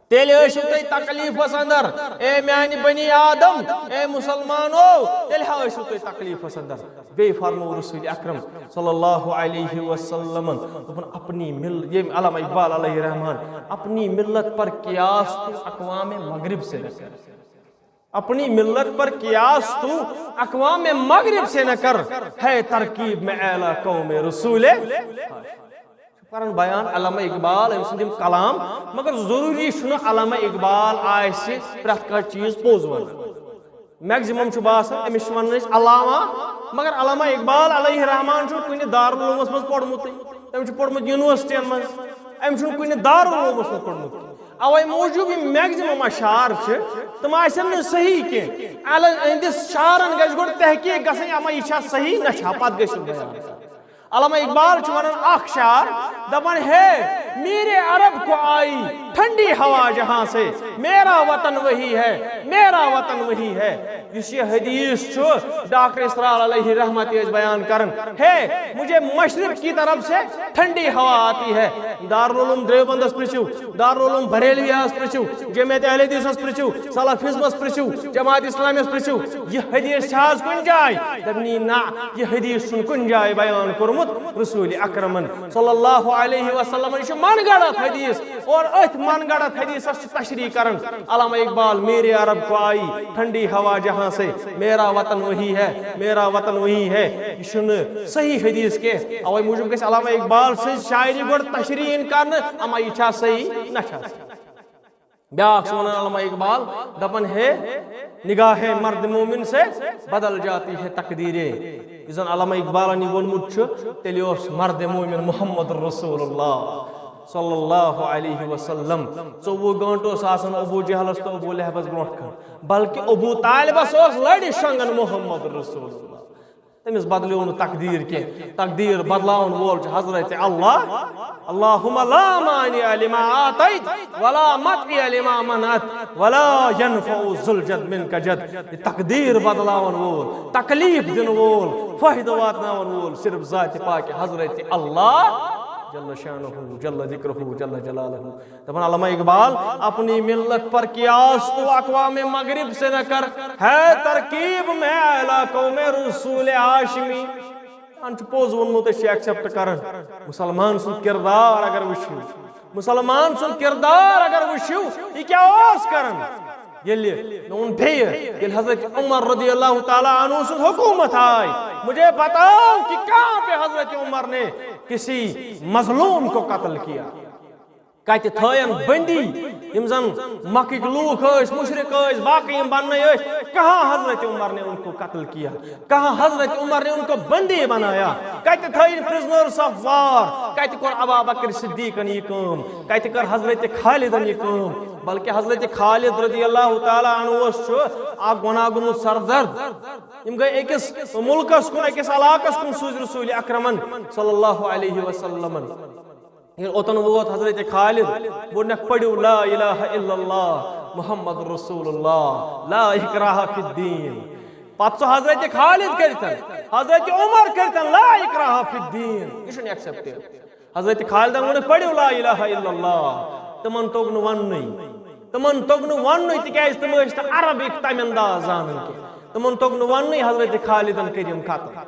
تیٚلہِ ٲسِو تُہۍ تکلیفس اندر، اے میانہِ بنی آدم، اے مسلمانو، تیٚلہِ ہا ٲسِو تُہۍ تکلیفس اندر۔ بیٚیہِ فرموو رسول اکرم صلی اللہ علیہ وسلمن، دوٚپُن، اپنی مل-، ییٚمۍ علامہ اقبال علیہ رحمان، اپنی ملت پر قیاس تو اقوام مغرب سے نہ کر۔ اپنی ملت پر قیاس تو اقوام مغرب سے نہ کر، ہے ترکیب میں اعلیٰ قوم رسول۔ کران بیان علامہ اقبال، أمۍ سٕنٛدۍ یِم کلام، مگر ضروٗری چھُنہٕ علامہ اقبال آسہِ پرٛٮ۪تھ کانٛہہ چیٖز پوٚز وَنان۔ Maximum چھُ باسان أمِس چھِ وَنان أسۍ علامہ، مگر علامہ اقبال علیہ رحمان چھُنہٕ کُنہِ دارالعلومس منٛز پوٚرمُتٕے، تٔمۍ چھُ پوٚرمُت یونیورسٹین منٛز، أمۍ چھُنہٕ کُنہِ دارالعلومس منٛز پوٚرمُت۔ اوے موٗجوٗب یِم maximum اشعار چھِ، تِم آسن نہٕ صحیح کینٛہہ۔ الگ، أہنٛدِس شعرن گژھِ گۄڈٕ تحقیق گژھٕنۍ، اما یہِ چھا صحیح نہ چھا، پتہٕ گژھِ بیان۔ علامہ اقبال چھُ ونان اکھ شعر، دپان، ہے میرے عرب کو آئی ٹھنڈی ہوا جہاں سے، میرا وطن وہی ہے، میرا وطن وہی ہے۔ یُس یہِ حدیث چھُ، ڈاکٹر اسرار علیہ رحمت یہِ ٲسۍ بیان کران، ہے مجھے مشرق کی طرف سے ٹھنڈی ہوا آتی ہے۔ دارالعلوم دیوبندس پرژھِو، دارالعلوم بریلویاہس پرژھِو، جماعت اہل حدیثس پرژھِو، سلفزمس پرژھِو، جماعت اسلامیس پرژھِو، یہِ حدیث چھا از کُنہِ جایہِ؟ دپنی نہ، یہِ حدیث چھُنہٕ کُنہِ جایہِ بیان کوٚرمُت رسول اکرمن صلی اللہ علیہ وسلم۔ یہِ چھُ من گڑت حدیث، اور أتھۍ من گڑت حدیثس چھِ تشریح کران علامہ اقبال، میرے عرب کو آئی ٹھنڈی ہوا جہاں سے، میرا وطن وہی ہے، میرا وطن وہی ہے۔ یہِ چھُنہٕ صحیح حدیث کینٛہہ۔ اوے موٗجوٗب گژھِ علامہ اقبال سٕنٛز شاعری گۄڈٕ تشریح یِن کرنہٕ، اما یہِ چھا صحیح نہ چھا صحیح۔ بیاکھ چھُ ونان علامہ اقبال، دپان، ہے نگاہ مرد مومن سے بدل جاتی ہے تقدیریں۔ یُس زن علامہ اقبالن یہِ ووٚنمُت چھُ، تیٚلہِ اوس مرد مومن محمد رسول اللہ صلی اللہ علیہ وسلم۔ ژوٚوُہ گٲنٛٹہٕ اوس آسان ابو جہلس تہٕ ابو لہبس برونٛٹھ کن، بلکہ ابو طالبس اوس لرِ شۄنٛگان محمد رسول اللہ۔ تٔمِس بدلیو نہٕ تقدیٖر کینٛہہ۔ تقدیٖر بدلاون وول چھُ حضرت اللہ۔ اللہم لا مانع لما آتیت ولا مطیع لما منعت ولا ینفع ذو الجد منک جد۔ یہِ تقدیٖر بدلاون وول، تکلیف دِنہٕ وول، فٲیدٕ واتناون وول صرف ذاتِ پاکہِ حضرت اللہ جل شانہ، جل ذکرہ، جل جلالہ۔ دپان علامہ اقبال، اپنی ملت پر قیاس تو اقوام مغرب سے نہ کر، ہے ترکیب میں اعلیٰ قوم رسول ہاشمی۔ ان چھُ پوٚز ووٚنمُت، أسۍ چھِ accept کران۔ مسلمان سُنٛد کردار اگر وٕچھِو، مسلمان سُنٛد کردار اگر وٕچھِو، یہِ کیٛاہ اوس کران؟ ییٚلہِ نوٚن بیٚیہِ، ییٚلہِ حضرت عمر رضی اللہ تعالیٰ عنہ سٕنٛز حکومت آے، مجھے بتاؤ کہ کہاں پہ حضرت عمر نے کسی مظلوم کو قتل کیا؟ کتہِ تھٲین بندی؟ یِم زن مکٕکۍ لوٗکھ ٲسۍ، مشرک ٲسۍ، باقٕے یِم بننے ٲسۍ، کہاں حضرت عمر نے ان کو قتل کیا؟ کہاں حضرت عمر نے ان کو بندی بنایا؟ کتہِ تھٲین prisoners of war؟ کتہِ کوٚر ابا بکر صدیقن یہِ کٲم؟ کتہِ کٔر حضرت خالدن یہِ کٲم؟ بلکہ حضرت خالد رضی اللہ تعالیٰ عنہ اوس چھُ اکھ گۄناہ گوٚمُت سرزد۔ یِم گٔے أکِس مُلکس کُن، أکِس علاقس کُن سوٗزۍ رسول اکرمن صلی اللہ علیہ وسلمن۔ ییٚلہِ اوٚتن ووت حضرت خالد، ووٚنکھ، پٔرِو لا الہ الا اللہ محمد رسول اللہ، لا اکراہ فی الدین۔ پتہٕ سُہ حضرت خالد کٔرتن، حضرت عمر کٔرتن، لا اکراہ فی الدین۔ یہِ چھُنہٕ accept۔ حضرت خالدن ووٚنُکھ، پٔرِو لا الہ الا اللہ۔ تِمن توٚگ نہٕ وننُے، تِمن توٚگ نہٕ وننُے، تِکیازِ تِم ٲسۍ نہٕ عربٕکۍ تمہِ انداز زانان کینٛہہ۔ تِمن توٚگ نہٕ وننُے حضرت خالدن کٔرۍ یِم قتل۔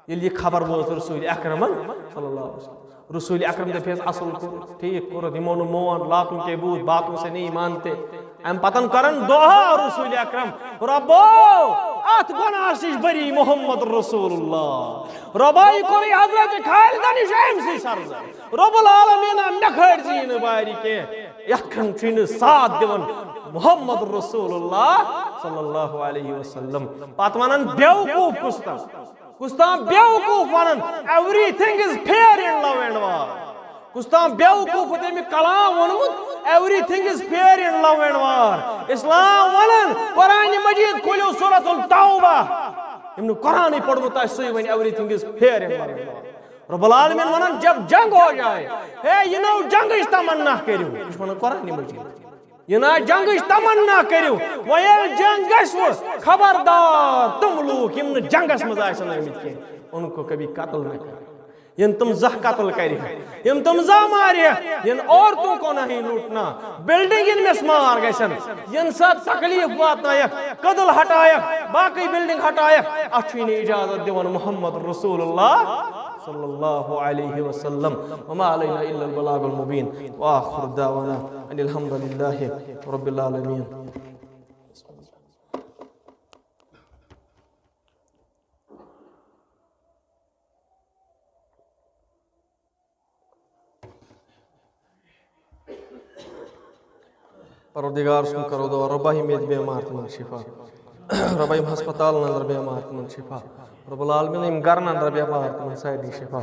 ییٚلہِ یہِ خبر وٲژ رسول اکرمن صلی اللہ علیہ وسلم، رسول اکرم دپیس، اصل کوٚر، ٹھیک کوٚر، یِمو نہٕ مون، لاتوں کے بوت باتوں سے نہیں مانتے۔ امہِ پتن کرن دعا رسول اکرم، ربو، اتھ گۄناہس نِش بری محمد رسول اللہ۔ ربا، یہِ کوٚرُے حضرت خالدن نِش أمۍ سٕے سرزد۔ رب العالمین، مےٚ کھٲرۍ زِ یہِ نہٕ بارِ کینٛہہ۔ یتھ کن چھُے نہٕ ساتھ دِوان محمد رسول اللہ صلی اللہ علیہ وسلم۔ پتہٕ ونان، بیوقوف کُس تام۔ کُس تام بیوقوف ونان، everything is fair in love and war۔ کُس تام بیوقوف تٔمۍ کلام ووٚنمُت، everything is fair in love and war۔ اسلام ونان، قرآن مجید کھوٗلِو سورۃ التوبہ۔ یِم نہٕ قرآنٕے پوٚرمُت آسہِ، سُے ونہِ everything is fair in love and war۔ رب العالمین ونان، جب جنگ ہو جائے، ہے، یہِ نو جنگٕچ تمنا کٔرِو۔ یہِ چھُ ونان قرآنِ مجیٖد۔ یہِ نا جنگٕچ تمنا کٔرِو، وۄنۍ ییٚلہِ جنگ گژھِ وٕ، خبردار تِم لوٗکھ یِم نہٕ جنگس منٛز آسن آمٕتۍ کینٛہہ، ان کو کبھی قتل نہ کرے۔ یِن تِم زانٛہہ قتل کرِ، یِم تِم زانٛہہ مارِ، یِن عورتوں کو نہیں لوٹنا، بلڈنگ یِن مسمار گژھن، یِن سا تکلیف واتنایکھ، کدل ہٹایکھ، باقٕے بلڈنگ ہٹایکھ، اتھ چھُے نہٕ اجازت دِوان محمد رسول اللہ صلی اللہ علیہ وسلم۔ وما علینا الا البلاغ المبین۔ وآخر دعوانا ان الحمد للہ رب العالمین۔ پروردگار سُنٛد کرو دعا، رۄبا یِم ییٚتہِ بیمار تِمن شفا، رۄبا یِم ہسپتالن اندر بیمار تِمن شفا، رب العالمین یِم گرن اندر بیمار تِمن سارنٕے شفا،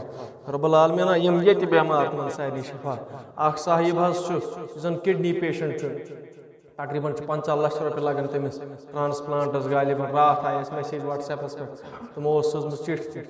رب العالمین یِم ییٚتہِ بیمار تِمن سارنٕے شفا۔ اکھ صاحب حظ چھُ، یُس زن کڈنی پیشنٹ چھُ، تقریباً چھُ پنٛژاہ لچھ رۄپیہِ لگان تٔمِس ٹرانسپلانٹس، غالباً راتھ آیہِ اَسہِ میسیج وٹس ایپس پٮ۪ٹھ، تِمو اوس سوزمُت چِٹھۍ تہِ۔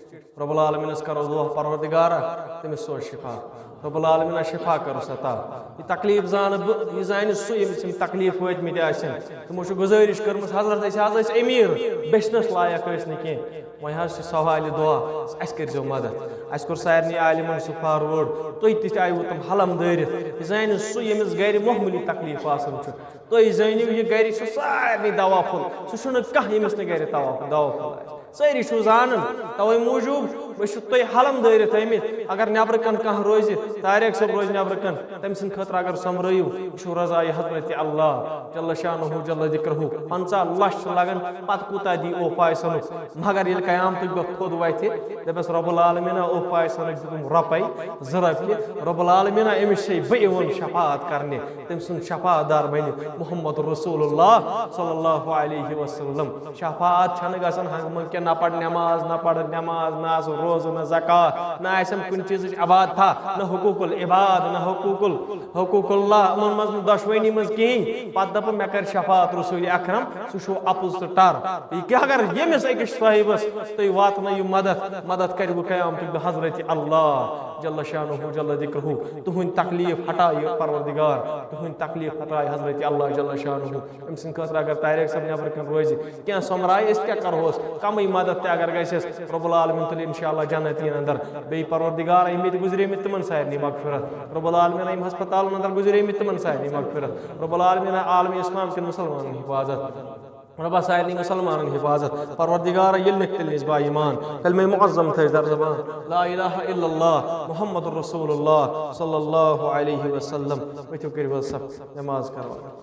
رب العالمینس کرو دعا، پروردگارا، تٔمِس سوز شفا۔ رب العالمینہ، شفا کرُس عطا۔ یہِ تکلیف زانہٕ بہٕ، یہِ زانہِ سُہ، ییٚمِس یِم تکلیف وٲتمٕتۍ آسن۔ تِمو چھِ گُزٲرِش کٔرمٕژ، حضرت، أسۍ حظ ٲسۍ أمیٖر، بیچھنس لایق ٲسۍ نہٕ کینٛہہ۔ وۄنۍ حظ چھِ سوالہِ دعا، اَسہِ کٔرۍزیو مدد۔ اَسہِ کوٚر سارنٕے عالمن سُہ فاروٲڈ، تُہۍ تہِ آیوٕ تِم حلم دٲرِتھ۔ یہِ زانہِ سُہ، ییٚمِس گرِ معموٗلی تکلیف آسان چھُ۔ تُہۍ زٲنِو، یہِ گرِ چھُ سارنٕے دوا پھوٚل، سُہ چھُنہٕ کانٛہہ، ییٚمِس نہٕ گرِ دوا دوا پھوٚل آسہِ۔ سٲری چھِو زانان، توے موٗجوٗب أسۍ چھِ تُہۍ حلم دٲرِتھ آمٕتۍ۔ اگر نٮ۪برٕ کَنہِ کانٛہہ روزِ، طارق صٲب روزِ نٮ۪برٕ کَنہِ، تٔمۍ سٕنٛدِ خٲطرٕ اگر سۄمبرٲیِو، یہِ چھُ رضایہِ حضرت اللہ جل شانہ جل ذکرہ۔ پنٛژاہ لچھ چھِ لگان، پتہٕ کوٗتاہ دی اوپایسنُک؟ مگر ییٚلہِ قیامتُک دۄہ تھوٚد وتھِ، دپس، رب العالمینہ، اوپایسنُک دیُتُم رۄپے، زٕ رۄپیہِ، رب العالمینہ، أمِس چھے بہٕ یِوان شفاعت کرنہِ، تٔمۍ سُنٛد شفاعت دار بنہِ محمد رسول اللہ صلی اللہ علیہ وسلم۔ شفاعت چھنہٕ گژھان ہنگہٕ منٛگہٕ کینٛہہ، نہ پرِ نماز، نہ پرِ نماز، نہ آسہِ روزٕ، نہ زکات، نہ آسٮ۪م کُنہِ چیٖزٕچ عبادتھا، نہ حقوق العباد، نہ حقوق ال-، حقوق اللہ، یِمن منٛز نہٕ دۄشوٕنی منٛز کِہیٖنۍ۔ پتہٕ دپان، مےٚ کرِ شفاعت رسول اکرم، سُہ چھُ اَپُز تہٕ ٹر۔ یہِ کیٛاہ اگر ییٚمِس أکِس صٲحبس تُہۍ واتنٲیِو مدد، مدد کروٕ قیامتُک دۄہ حضرت اللہ جل شانہ جل ذکرہ۔ تُہُنٛد تکلیف ہٹایہِ پروردگار، تُہُنٛد تکلیف ہٹایہِ حضرت اللہ جل شانہ۔ أمۍ سٕنٛدِ خٲطرٕ اگر طارق صٲب نٮ۪برٕ کَنہِ روزِ، کینٛہہ سۄمبرایہِ، أسۍ کیٛاہ کرہوس؟ کمٕے مدد تہِ اگر گژھٮ۪س، رب العالمین تُلہِ انشاءاللہ جنتین اندر۔ بیٚیہِ پروردگار، یِم ییٚتہِ گُزریمٕتۍ، تِمن سارنٕے مغفرت۔ رب العالمین، یِم ہسپتالن اندر گُزریمٕتۍ، تِمن سارنٕے مغفرت۔ رب العالمین، عالم اسلام کٮ۪ن مسلمانن حفاظت۔ رۄبا، سارنٕے مسلمانن حفاظت۔ پروردگارا، ییٚلہِ نہٕ تیٚلہِ نِش با ایمان، کلمہ معظم تھٲوِس در زبان، لا الہ الا اللہ محمد رسول اللہ صلی اللہ علیہ وسلم۔ ؤتھِو، کٔرِو حظ صف، نماز کرو۔